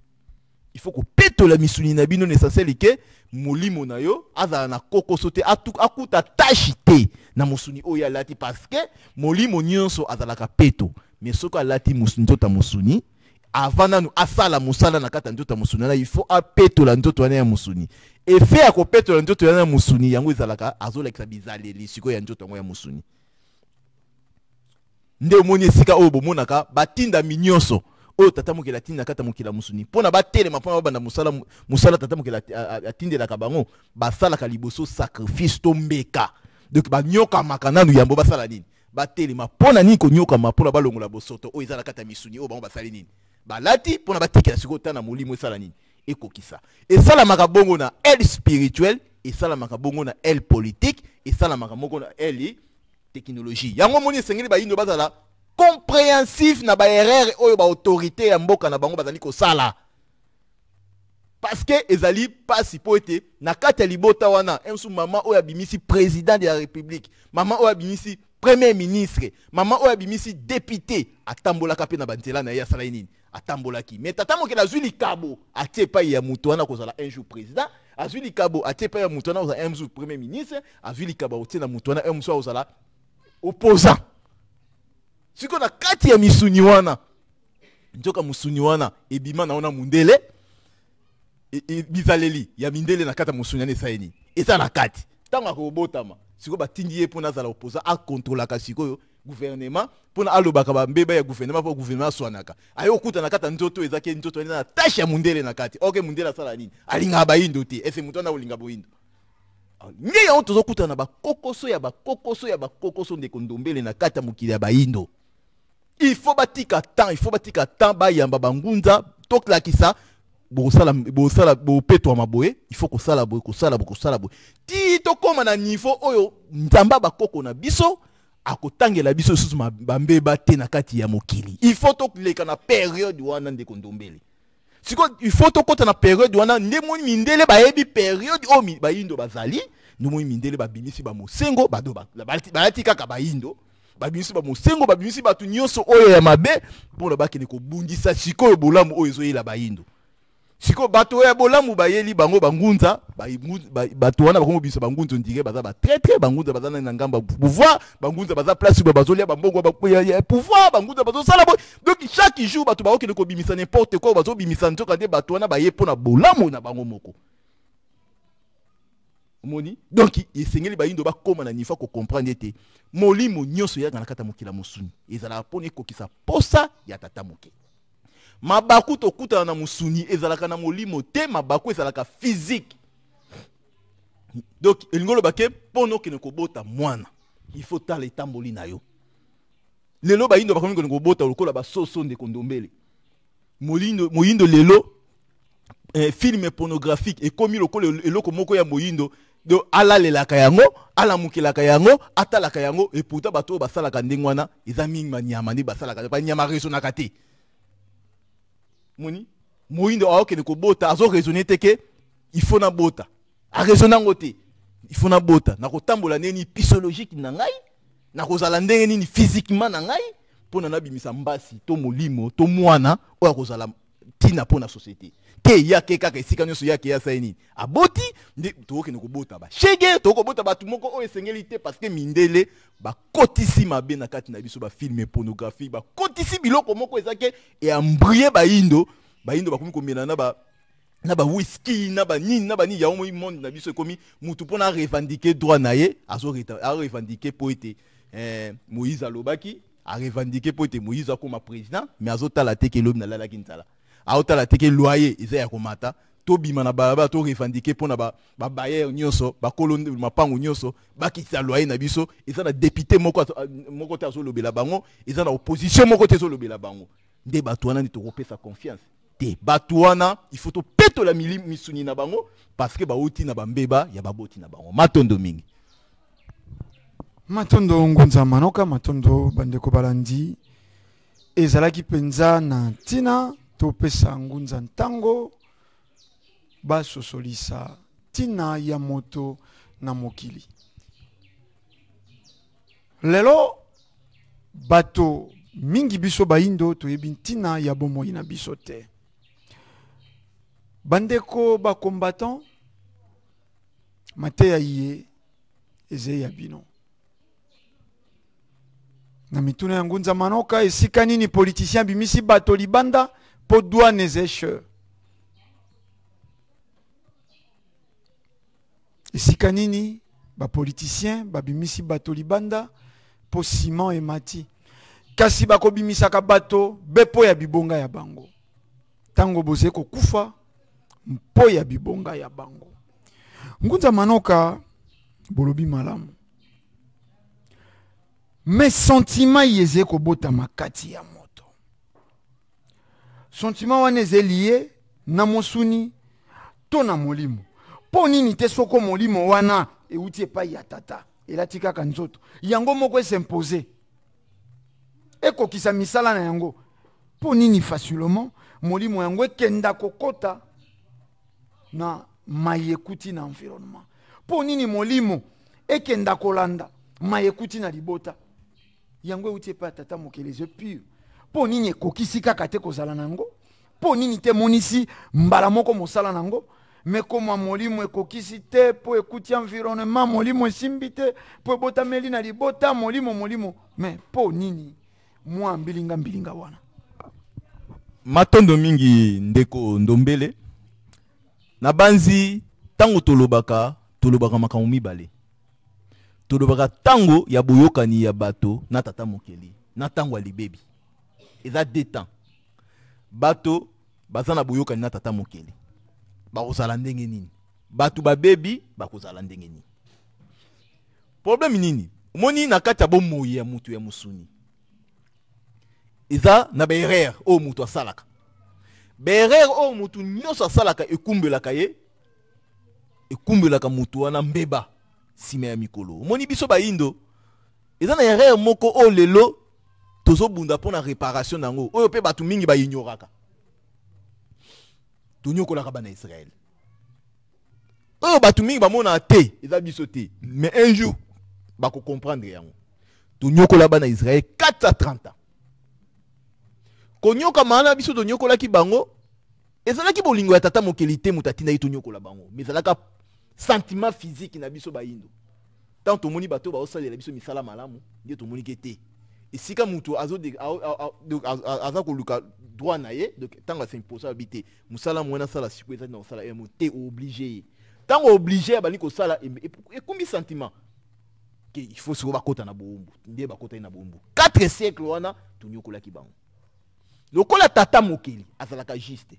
Il faut kopetola misuni na bino, l'essentiel ke molimo na yo azala na kokoso te, akuta tache te na mosuni oyo alati, parce que molimo nyonso azalaka peto. Mais soki alati nzoto ya mosuni, avant nanu asala mosala na kati ya nzoto ya mosuni wana, il faut apetola nzoto wana ya mosuni. Effet ya kopetola nzoto wana ya mosuni, yango ezalaka azolakisa bizaleli sikoyo ya nzoto yango ya mosuni. Nde omoni esika oyo bomonaka batindami nyonso oyo tata mokeli atinda kati ya mokili ya mosuni mpona batelema, mpona babanda mosala, mosala tata mokeli atindelaka bango, basalaka liboso sacrifice to mbeka. Donc banyokamaka nanu yambo basala nini, batelema. Mpona nini konyokama? Mpona balongola bosoto oyo eza na kati ya misuni oyo bango basali nini, balati, mpona batikela sikoyo ta na molimo esala nini, ekokisa. Esalamaka bongo na aile spirituelle, esalamaka bongo na aile politique, esalamaka moko na aile technologie. Yango moni esengeli bayindo bazala compréhensif na baerreur oyo baautorité ya mboka na bango bazali kosala, parce que ezali pasi po ete na kati ya libota wana emsu mama oyo abimisi président de la République, mama oyo abimisi premier ministre, mama oyo abimisi député, atambolaka mpe na banzela na ye, asalaki nini, atambolaki. Mais tata mokeli azwi likabo atie epai ya moto wana kozala un jour président, azwi likabo atie epai ya moto wana kozala un jour premier ministre, azwi likabo atie na moto wana un mosusu akozala opposant. Sikoyo na kati ya misuni wana, nzoka mosuni wana ebima na wana mundele, bizaleli ya mindele na kati ya mosuni wana esali nini, eza na kati. Ntango akobotama sikoyo, batindi ye mpona azala opposant, akontrolaka sikoyo gouvernement, mpona alobaka bambeba ya gouvernement, mpo gouvernement aswanaka. Aye okuta na kati ya nzoto ezaki nzoto wana na tache ya mundele na kati. Ok, mundele asala nini? Alingaka bayindo te. Ese moto wana olinga boyindo nde yango tozokutana na bakokoso ya bakokoso ya bakokoso, ndeko Ndombele, na kati ya mokili ya bayindo. Il faut batika temps, il faut batika temps bayamba bangunza, tolakisa bosala bosala bopetwama boye, il faut kosala boye, kosala boye, kosala boye, ti tokóma na niveau oyo Nzambe bakoko na biso akotangela biso lisusu bambeba te na kati ya mokili. Il faut toleka na période wana, ndeko Ndombele. Sikoyo il faut tokɔta na période wana. Nde moni mindele bayebi période oyo bayindo bazali. Nde moni mindele babimisi bamosengo, bado balati kaka bayindo, babimisi bamosengo, babimisi bato nyonso oyo ya mabe mpona bakende kobundisa sikoyo bolamu oyo ezoyela bayindo. Sikoyo bato ya bolamu bayeli bango bangunza, bato wana bakomi kobimisa bangunza, ondire baza batraître. Bangunza baza nani na ngambo ya pouvoir, bangunza baza place boye, bazolia bambongo ya pouvoir, bangunza bazosala boye. Donc chaque jour bato bakokende kobimisa n'importe quoi bazobimisa, nzoka nde bato wana baye mpona bolamu na bango moko. Omoni, donc esengeli bayindo bakóma na niveau kocomprendre ete molimo nyonso eyaka na kati ya mokili ya mosuni ezalaka mpona ekokisa posa ya tata moke. Mabaku tokutana na mosuni ezalaka na molimo te, mabaku ezalaka physique. Donc elingi oloba ke mpona okende kobota mwana, il faut tala etamboli na yo. Lelo bayindo bakomi kokende kobota lokola basoso, ndeko Ndombele. Moyindo lelo, film pornographique ekomi lokola eloko moko ya moyindo. Donc alalelaka yango, alamukelaka yango, atalaka yango. Et pourtant bato oyo basalaka ndenge wana eza mingi banyama nde basalaka, banyama raisonnaka te. Moni moyindo aokende kobota, azoraisonne te ke il faut nabota, araisonne yango te. Il faut nabota, nakotambola ndenge nini physiologique na ngai, nakozala ndenge nini physiquement na ngai mpona nabimisa mbasi to molimo to mwana oyo akozala. ntina mpo na société te. Yake kaka esika nyonso, yake ye asali nini, aboti nde tokokende kobota bashege, tokobota bato moko oyo esengeli te, parce que mindele bakotisi mabe na kati na biso, bafilm pornographique, bakotisi biloko moko eza ke eembrouiller bayindo. Bayindo bakomi komela na ba whisky, na banini, na banini. Yango moi monde na biso ekomi mutu mpona arevendiquer droit na ye, azorevendiquer mpo ete Moïse alobaki, arevendiquer mpo ete Moïse akóma président, mais azotala te ke elobi nalalaki nzala, aotala te ke loyer eza ya komata. Tobima na balabala, torevendiquer mpona babailleur nyonso, bakolo mapango nyonso bakitisa loyer na biso. Eza na député moko te azolobela bango, eza na opposition moko te ezolobela bango. Nde bato wana nde tokopesa confiance te. Bato wana, il faut topetola misuni na bango, parce que bauti na bambeba ya baboti na bango. Matondo mingi. Matondo, Ngunza Manoka. Matondo, bandeko balandi. Ezalaki mpenza na ntina topesa Ngunza ntango basosolisa ntina ya moto na mokili. Lelo bato mingi, biso bayindo, toyebi ntina ya bomoi na biso te. Bandeko bacombattant, mateya ye eza ya bino na mituna ya Ngunza Manoka: esika nini politicien abimisi bato libanda mpo douane eza cher? Esika nini bapoliticien babimisi bato libanda mpo ciment emati? Kasi bakobimisaka bato be mpo ya bibonga ya bango. Ntango bozali kokufa mpo ya bibonga ya bango. Ngunza Manoka, bolobi malamu, mais sentiment ye ezali kobotama kati ya moto. Sentiment wana ezali ye na mosuni to na molimo? Mpo nini te soko molimo wana euti epai ya tata, elati kaka nzoto yango moko, es'imposer, ekokisa misala na yango? Mpo nini facilement molimo yango ekenda kokota na mai ekuti na environnement? Mpo nini molimo ekenda kolanda mai ekuti na libota? Yango euti epai ya tata mokili, eza pure. Mpo nini ekokisi kaka te kozala na yango? Mpo nini te emonisi mbala moko mosala na yango? Me koma molimo ekokisi te mpo ekuti environnement, molimo esimbi te mpo ebotameli na libota molimo molimo. Me mpo nini mwa mbilinga mbilinga wana? Matondo mingi, ndeko Ndombele. Nabanzi ntango tolobaka, tolobaka makambo mibale. Tolobaka ntango ya boyokani ya bato na tata mokeli na ntango ya libebi. Eza deux temps. Bato baza na boyokani na tata mokeli bakozala ndenge nini? Bato babebi bakozala ndenge nini? Problème nini omoni na kati ya bomoi ya moto ya mosuni? Eza na baerreur oyo moto asalaka. Baerreur oyo moto nyonso asalaka ekumbelaka ye, ekumbelaka moto wana mbeba nsima ya mikolo. Omoni, biso bayindo, eza na erreur moko oyo lelo tozobunda mpo na réparation na yango, oyo mpe bato mingi baignoraka. Tonyokolaka bana Israele, oyo bato mingi bamonaka te, eza biso te, mais un jour bakocomprendre yango. Tonyokola bana Israele 430 ans. Konyokama wana biso tonyokolaki bango, ezalaki bolingo ya tata mokeli te moto atindaki tonyokola bango, mais ezalaka sentiment physique na biso bayindo. Tant tomoni bato baosalela biso misala malamu, nde tomoni ke te, esika moto aza koluka droit na ye. Donc ntango as'imposer, abi te mosala mwana asala sikoyo ezali na kosala ye mo te, ooblige ye. Ntango oblige, abandi kosala, ekumbi sentiment ke il faut sikoyo bakota na bowumbu. Nde bakotaki na bowumbu 4 siècle wana, tonyokolaki bango. Lokola tata mokeli azalaka juste,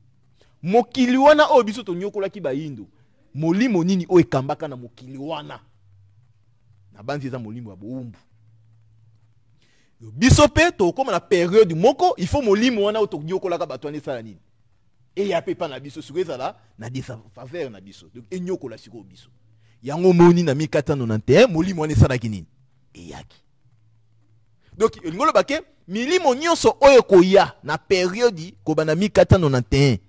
mokili wana oyo biso tonyokolaki bayindo, molimo nini oyo ekambaka na mokili wana? Na banzi eza molimo ya bowumbu. Biso mpe tokóma na période moko, il faut molimo wana oyo tonyokolaka bato wana esala nini? Eya mpe epa na biso sikoyo, ezala na défaveur na biso, donc enyokola sikoyo biso. Yango moni na 1491 molimo wana esalaki nini? Eyaki. Donc elingi oloba ke milimo nyonso oyo ekoya na période kobanda 1491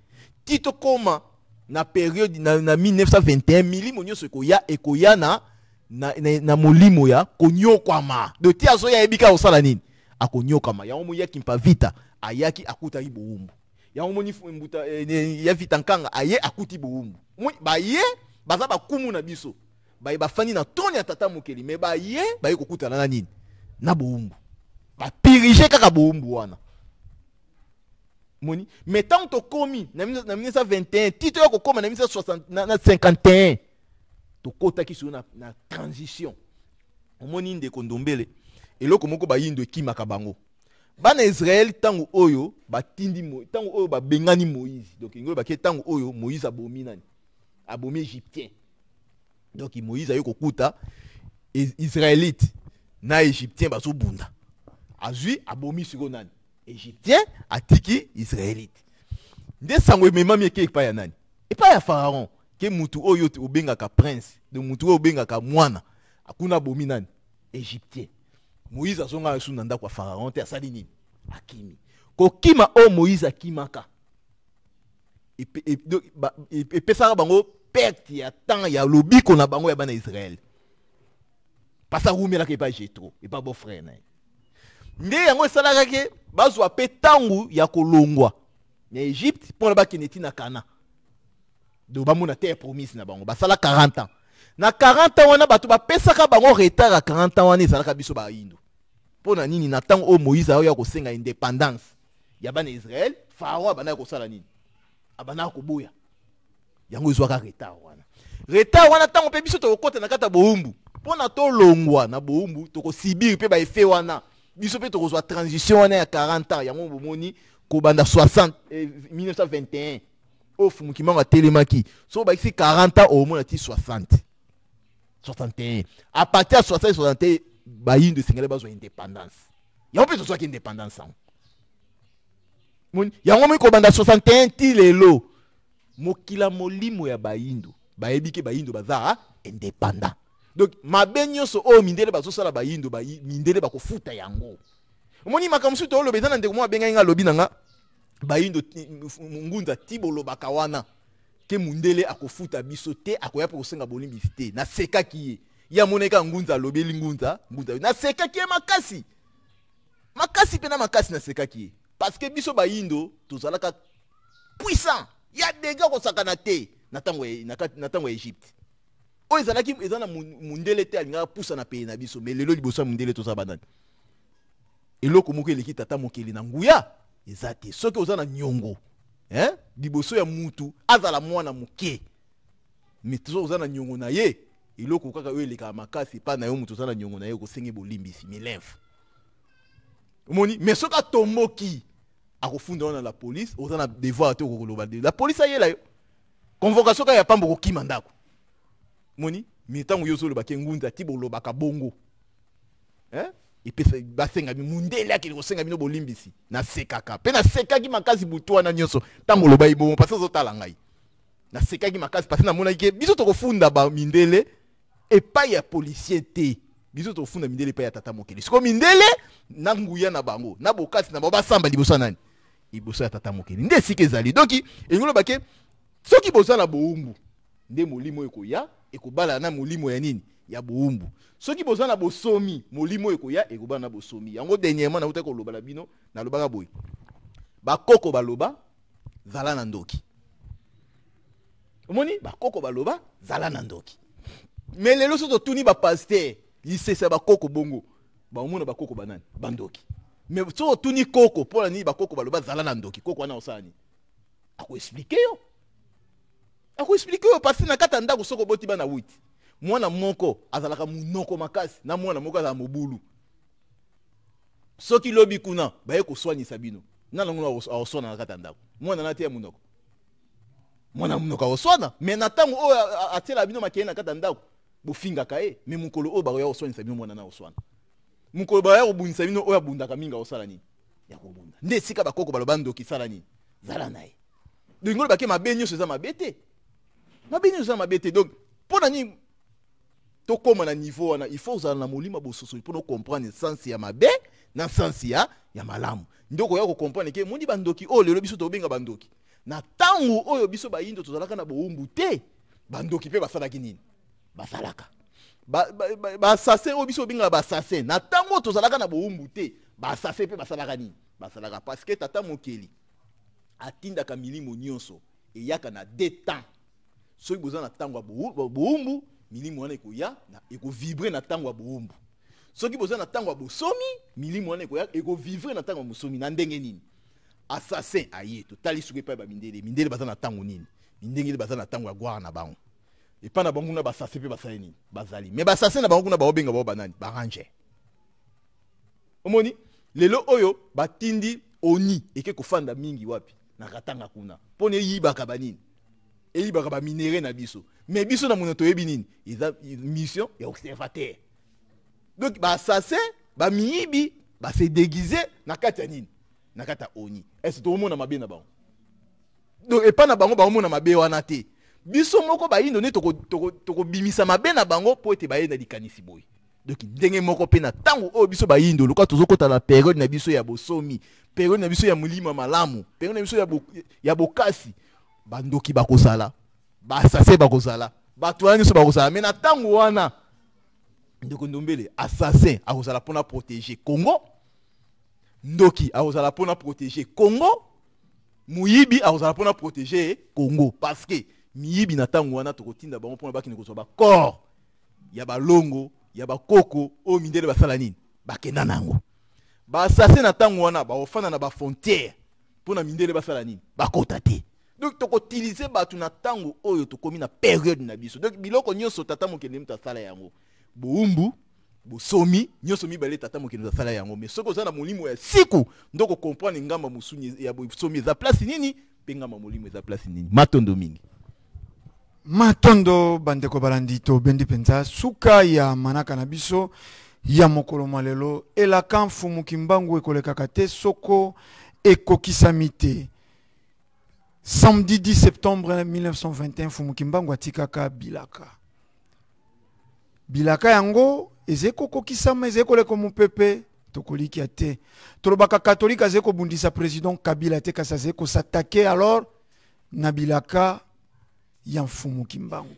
ti tokóma na période na 1921, milimo nyonso ekoya na molimo ya konyokwama. Donc ti azoya, ayebi kaka kosala nini? Akonyokama. Yango moyaki Kimpa Vita ayaki, akutaki bowumbu. Yango moni mbuta ya Vita Nkanga aye akuti bowumbu. Omoni baye baza bakumu na biso, baye bafandi na trône ya tata mokeli, mais baye baye kokutana na nini? Na bowumbu. Bapirige kaka bowumbu wana. Moni, mais tant tokomi na 1921 ti toya kokoma na 1960 na 51, tokotaki sikoyo na transition. Omoni ndeko Ndombele, eloko moko bayindo ekimaka bango. Bana Israël tango oyo batindi tango oyo babengani Moïse. Donc ngoyo bake tango oyo Moïse abomi nani? Abomi Égyptien. Donc Moïse ayo kokuta Israélite na Égyptien bazobunda. Azui abomi siko nani? Égyptien atiki Israélite. Nde sango ememami eke epai ya nani? Epai ya Pharaon. Ke mutu oyo obengaka prince, de mutu oyo obengaka mwana, akuna abomi nani? Égyptien. Moïse azonga su na ndako ya Pharaon te, asali nini? Akimi. Kokima oyo Moïse akimaka. Epesaka bango perte ya temps ya lobiko na bango ya bana Israël. Parce que awumelaka epai Jethro, epai beau frère na ye. Nde yango esalaka ke bazwa pe tangu ya kolongwa na Egypte mpona bakende ti na Canaan. Donc bamona terre promise na bango, basala 40 ans. Na 40 ans wana bato bapesaka bango retard ya 40 ans wana ezalaka biso bayindo. Mpona nini? Na tango oyo Moïse ayoya kosenga indépendance ya bana Israël, Pharaon abandaki kosala nini? Abandaki koboya. Yango ezwaka retard wana. Retard wana tango mpe biso tokokota na kati ya bowumbu. Mpona tolongwa na bowumbu, tokosibir mpe ba effet wana. Biso mpe tokozwa transition wana ya 40 ans. Yango bomoni kobanda 1921. Oyo Fumu Kimbangu atelemaki. So bakisi 40 ans, omona ti 60. 61. À partir ya 60, 61, bayindo esengeli bazwa indépendance. Yango mpe tozwaki indépendance yango. Moni, yango moni kobanda 61 ti lelo. Mokila molimo ya bayindo, bayebi ke bayindo baza indépendant. Donc mabe nyonso oyo mindele bazosala bayindo, mindele bakofuta yango. Omoni makambo mosusu toloba eza na ndeko moko abengaki nga alobi na nga bayindo ngunza ti bolobaka wana ke mundele akofuta biso te, akoya mpe kosenga bolimbisi te. Nasekaki ye. Ye amonaki kaka ngunza alobeli ngunza, ngunza. Nasekaki ye makasi. Makasi mpe na makasi nasekaki ye. Parce que biso bayindo tozalaka puissant. Ya dégâts kosakana te na tango ya, na kati, na tango ya Egypte. Oyo ezalaki, eza na mundele te alingaka pusa na pays na biso, mais lelo liboso ya mundele toza banani. Eloko moko eleki tata mokeli na nguya eza te. Soki oza na nyongo, hein, liboso ya mutu azala mwana moke, mais soki oza na nyongo na ye, eloko kaka oyo elekaka makasi epai na yo mutu oza na nyongo na ye, okosenge bolimbisi milemfe. Omoni, mais soki atomboki akofunda wana la police, oza na devoir te okoloba de la police ayela yo. Convocation kaka ya pambo kokima ndako. Moni, mais tango yo ozoloba ke ngunza ti bolobaka bongo. Hein? Epesa basenga bi mundele akende kosenga bino bolimbisi. Nasekaka. Pe nasekaki makasi butu wana nyonso. Tango oloba ibongo parce que ozotala ngai. Nasekaki makasi parce que namonaki ke biso tokofunda ba mindele epai ya policier te. Biso tokofunda mindele epai ya tata mokeli. Siko mindele na nguya na bango, na bokasi na bango basamba liboso ya nani? Liboso ya tata mokeli. Nde esika ezali. Donc elingi loba ke soki boza na bowumbu nde molimo ekoya ekobala na molimo ya nini? Ya bowumbu. Soki boza na bosomi, molimo ekoya ekobala na bosomi. Yango dernièrement nautaki koloba na bino, nalobaka boye. Bakoko baloba zala na ndoki. Omoni bakoko baloba zala na ndoki. Mais lelo soki totuni ba pasteur lisesa bakoko bongo, baomona bakoko banani? Bandoki. Mais soki otuni koko mpona nini bakoko baloba zala na ndoki, koko wana osala nini? Ako expliquer yo. Ako expliquer yo parce que na kati ya ndako soki oboti bana 8, mwana moko azalaka munoko makasi na mwana moko azalaka mobulu. Soki lobi kuna baye koswanisa bino, nani yango akoswana na kati ya ndako? Mwana na te ya munoko. Mwana munoko akoswana, mais na tango oyo atiela bino makeye na kati ya ndako, bofingaka ye, mais mokolo oyo bakoya koswanisa bino mwana na akoswana. Mokolo bakoya kobundisa bino oyo abundaka mingi akosala nini? Ya kobunda. Nde esika bakoko baloba ndoki sala nini? Zala na ye. Donc ngolo bake mabe nyonso eza mabe te. Mabe nyonso eza mabe te. Donc pona nini tokóma na niveau wana, il faut ozala na molimo bososoli pona comprendre sens ya mabe na sens ya malamu. Nde okoya ko comprendre ke moni bandoki oyo lelo biso tobenga bandoki. Na tango oyo biso bayindo tozalaka na bowumbu te, bandoki pe basalaki nini? Basalaka. Ba assassin oyo biso bengaka ba assassin, na tango tozalaka na bowumbu te, ba assassin pe basalaka nini? Basalaka parce que tata mokeli Atindaka milimo nyonso eyaka na deux temps. Soki boza na ntango ya bowumbu, milimo wana ekoya ekovivre na ntango ya bowumbu. Soki boza na ntango ya bosomi, milimo wana ekoya ekovivre na ntango ya bosomi. Na ndenge nini? Assassin aye, totali soki epai bamindele, mindele baza na ntango nini? Mindengele baza na ntango ya gwara na bango. Epai na bango kuna basase mpe basali nini? Bazali. Mais basase na bango kuna baobenga bango banani? Baranger. Omoni lelo oyo batindi oni eke kofanda mingi wapi? Na Katanga kuna. Mpona eyibaka banini? Eyibaka baminere na biso. Mais biso na mono toyebi nini? Eza mission ya observateur. Donc baassassin, bamiyibi, base déguise na kati ya nini? Na kati ya oni. Est-ce tokomona mabe na bango? Donc epai na bango baomona mabe wana te. Biso moko bayindo nde tokobimisa mabe na bango mpo ete baye na likanisi boye. Donc ndenge moko mpe na ntango oyo biso bayindo lokola tozokɔta na periode na biso ya bosomi, periode na biso ya molimo ya malamu, periode na biso ya bokasi, bandoki bakozala, baassasin bakozala, bato wana nyonso bakozala. Mais na ntango wana ndeko Ndombele, assassin akozala mpona protéger Congo, ndoki akozala mpona protéger Congo, moyibi akozala mpona protéger Congo. Parce que miyibi na ntango wana tokotinda bango mpona bakende kozwa bacorps ya balongo ya bakoko oyo mindele basala nini? Bakenda nango. Baassasin na ntango wana bakofanda na bafrontière mpona mindele basala nini? Bakota te. Donc tokotilize bato na ntango oyo tokomi na periode na biso. Donc biloko nyonso tata mokende moto asala yango, bowumbu, bosomi, nyonso mibale tata mokende asala yango. Mais soki oza na molimo ya siku nde okokomprendre ngamba mosuni ya bosomi eza place nini mpe ngamba molimo eza place nini. Matondo mingi. Matondo bandeko balandi, tobendi mpenza suka ya manaka na biso ya mokolo mwa lelo. Elaka Mfumu Kimbangu ekolekaka te soko ekokisami te. Samedi 10 septembre 1921, Mfumu Kimbangu atikaka bilaka. Bilaka yango ezali kokokisama, ezali koleka mopepe, tokolikia te. Tolobaka katolike azali kobundisa président Kabila te, kasi azali kosatake alors na bilaka ya Mfumu Kimbangu.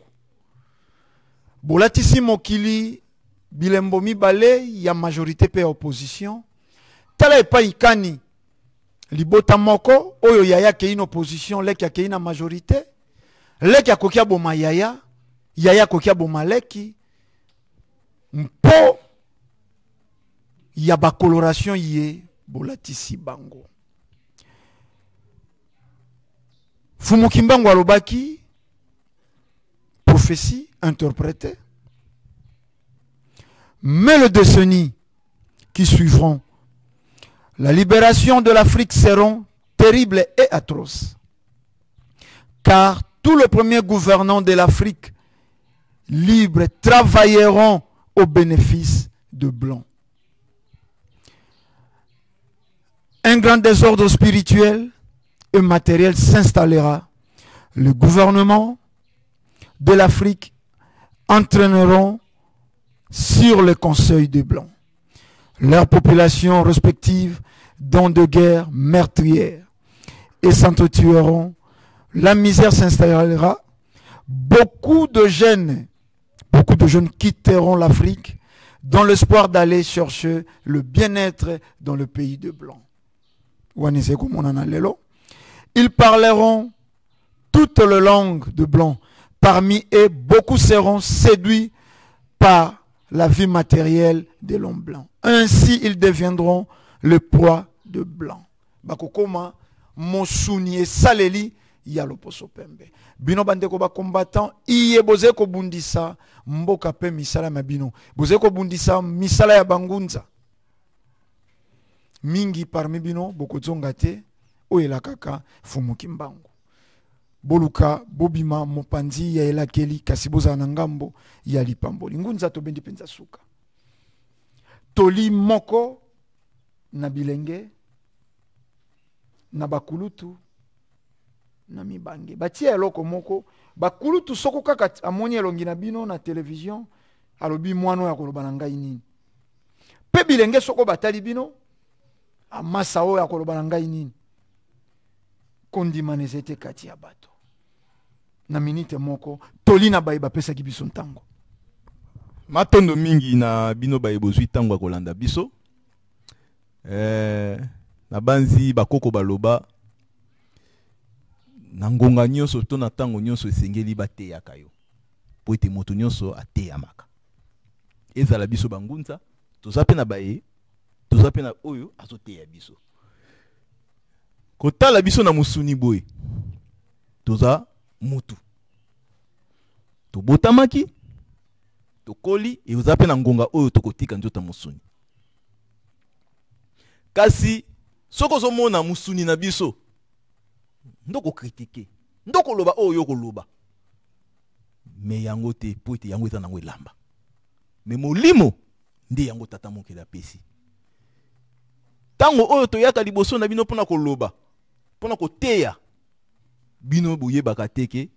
Bolatisi mokili bilembo mibale ya majorité mpe ya opposition. Tala epai kani libota moko oyo yaya akei na opposition, leki akei na majorité. Leki akoki aboma yaya, yaya akoki aboma leki mpo ya bacoloration ye bolatisi bango. Mfumu Kimbangu alobaki, prophétie interprétée: mais les décennies qui suivront la libération de l'Afrique seront terribles et atroces, car tous les premiers gouvernants de l'Afrique libre travailleront au bénéfice de Blancs. Un grand désordre spirituel et matériel s'installera. Le gouvernement de l'Afrique entraîneront sur le conseil des Blancs leurs populations respectives dans de guerres meurtrières et s'entretueront. La misère s'installera. Beaucoup de jeunes, beaucoup de jeunes quitteront l'Afrique dans l'espoir d'aller chercher le bien-être dans le pays de Blancs. Ils parleront toutes les langues de Blancs. Parmi eux, beaucoup seront séduits par la vie matérielle de l'homme blanc. Ainsi, ils deviendront le poids de Blanc. Bakokoma, mosuni esaleli ya loposo pembe. Bino bandeko ba combattant, iye boze kobundisa mboka pe misala ma bino. Boze kobundisa misala ya bangunza. Mingi parmi bino bokozonga te oyo elakaka Mfumu Kimbangu. Boluka bobima mopanzi ya elakeli, kasi bozala na ngambo ya lipamboli. Ngunza, tobendi mpenza suka. Toli moko na bilenge, na bakulutu, na mibange. Batia eloko moko, bakulutu soko kaka amoni elongi na bino na television, alobi mwana oyo akoloba na ngai nini. Mpe bilenge soko batali bino, amasa oyo akoloba na ngai nini. Kondimana eza ete kati ya bato. Na minite moko, toli na baye bapesaki biso ntango. Matondo mingi na bino baye bozwi ntango ya kolanda biso. Nabanzi bakoko baloba. Na ngonga nyonso to na ntango nyonso esengeli bateyaka yo, mpo ete moto nyonso ateyamaka. Ezala biso bangunza, toza mpe na baye, toza mpe na oyo azoteya biso. Kotala biso na mosuni boye, toza mutu, tobotamaki, tokoli, eoza mpe na ngonga oyo tokotika nzoto ya mosuni. Kasi soki ozomona mosuni na biso, ndoko kritike, ndoko loba oyo yo koloba, me yango te, po ete yango eza nango elamba. Me molimo nde yango tata mokeli apesi. Tango oyo toyaka liboso na bino mpona koloba, mpona koteya bino, boyebaka te ke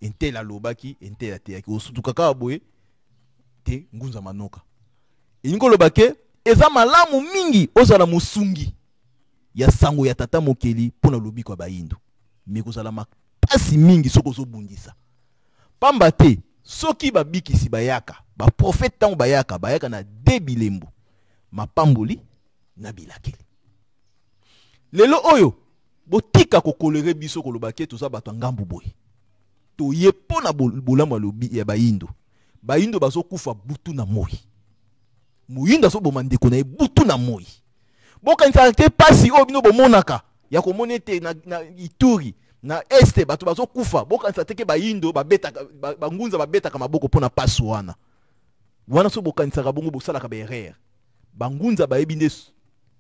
entele alobaki, entele ateyaki. Osutuka kaka boye te, ngunza manoka. Elingi koloba ke eza malamu mingi ozala mosungi ya sango ya tata mokeli mpona lobiko ya bayindo, me kozala makasi mingi soki ozobundisa. Pamba te soki babikisi bayaka, baprofete ntango bayaka, bayaka na de bilembo, mapamboli na bilakeli. Lelo oyo botika kokolere biso koloba ke toza bato ya ngambu boye. Toye mpo na bolamu ya lobi ya bayindo. Bayindo bazokufa butu na moi. Moyindo azoboma ndeko na ye butu na moi. Bokanisaka te pasi oyo bino bomonaka ya komona ete na Ituri, na este bato bazokufa. Bokanisa te ke bayindo babetaka, bangunza babetaka maboko mpo na pasi wana. Wana so bokanisaka bongo, bosalaka ba erreur. Bangunza bayebi nde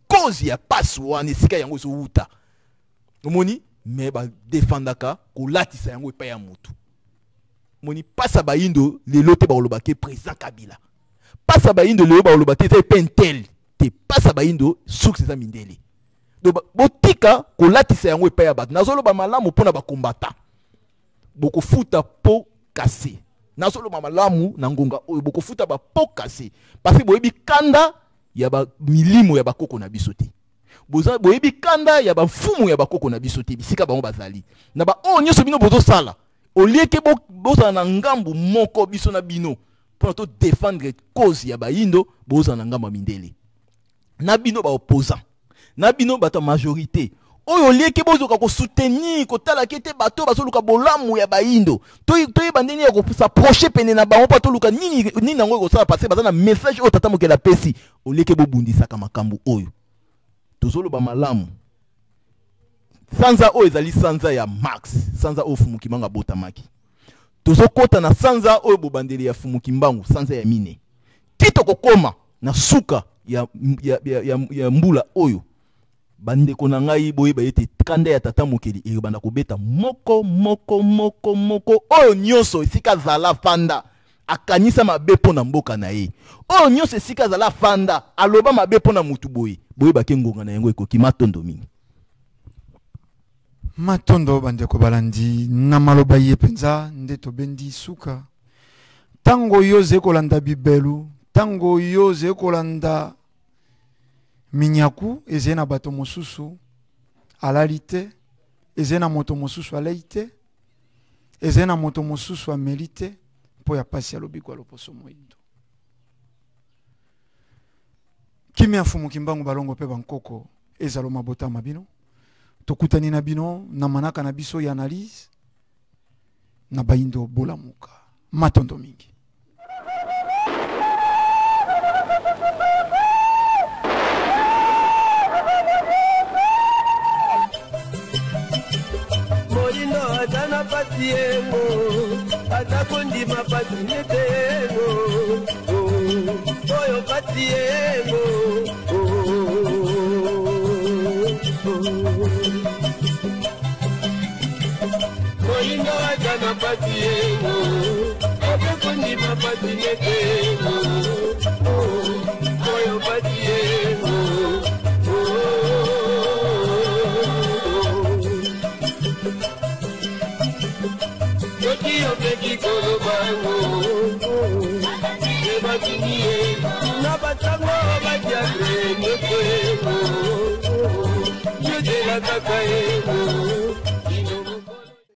cause ya pasi wana, esika yango ezowuta. Omoni, me badefendaka kolatisa yango epai ya motu. Omoni, pasi ya bayindo lelo te bakoloba ke président Kabila. Pasi ya bayindo lelo bakoloba te eza epai ntel te. Pasi ya bayindo source eza mindele. Donc botika kolatisa yango epai ya bato. Nazoloba malamu mpona bakombata. Bokofuta po kase. Nazoloba malamu na ngonga oyo, bokofuta ba po kase. Parce que boyebi kanda ya ba milimo ya bakoko na biso te. Boza, boyebi kanda ya ba mfumu ya bakoko na biso te, bisika bango bazali. Na ba oyo nyonso bino bozosala, au lieu ke bozala na ngambu moko biso na bino mpona to défendre cause ya bayindo, bozala na ngambu ya mindele. Na bino ba opposant, na bino bato ya majorité, oyo au lieu ke bozoka ko soutenir, kotala ke te bato bazoluka bolamu ya bayindo, toyeba ndenge ya ko s'approcher pene na bango mpo toluka nini, nini yango ekosala, parce que baza na message oyo tata mokeli apesi. Au lieu ke bobundisaka makambo oyo, tozoloba malamu. Sanza oyo ezali sanza ya Max, sanza oyo Fumu Kimbangu abotamaki. Tozokota na sanza oyo bobandeli ya Fumu Kimbangu, sanza ya mine. Ti tokokoma na suka ya mbula oyo, bandeko na ngai boyeba ete kanda ya tata mokeli ekobanda kobeta moko moko moko moko. Oyo nyonso esika azala fanda akanisa mabe mpo na mboka na ye, oyo nyonso esika azala fanda aloba mabe mpo na mutu boye, boyebake ngonga na yango ekoki. Matondo mingi. Matondo bandeko balandi na maloba ye mpenza nde tobendi suka. Ntango yo ozali kolanda bibelu, ntango yo ozali kolanda minyaku, ezali na bato mosusu alali te, ezali na moto mosusu alei te, ezali na moto mosusu ameli te, mpo ya pasi ya lobiko ya loposo moyindo. Kimia Mfumu Kimbangu balongo mpe bankoko ezalo mabota ma bino. Tokutani na bino na manaka na biso ya analyse na bayindo bolamuka. Matondo mingi. Moyindo aza na pasi yengo, aza kondima pasi nete yengo, oyo pasi yengo. Moyindo aza na pasi yengo, aza kondima pasi nete yengo, oyo pasi yengo. Soki omeki koloba yango, ebatini ye na basango badiable nyonso yengo, yozela kaka yengo.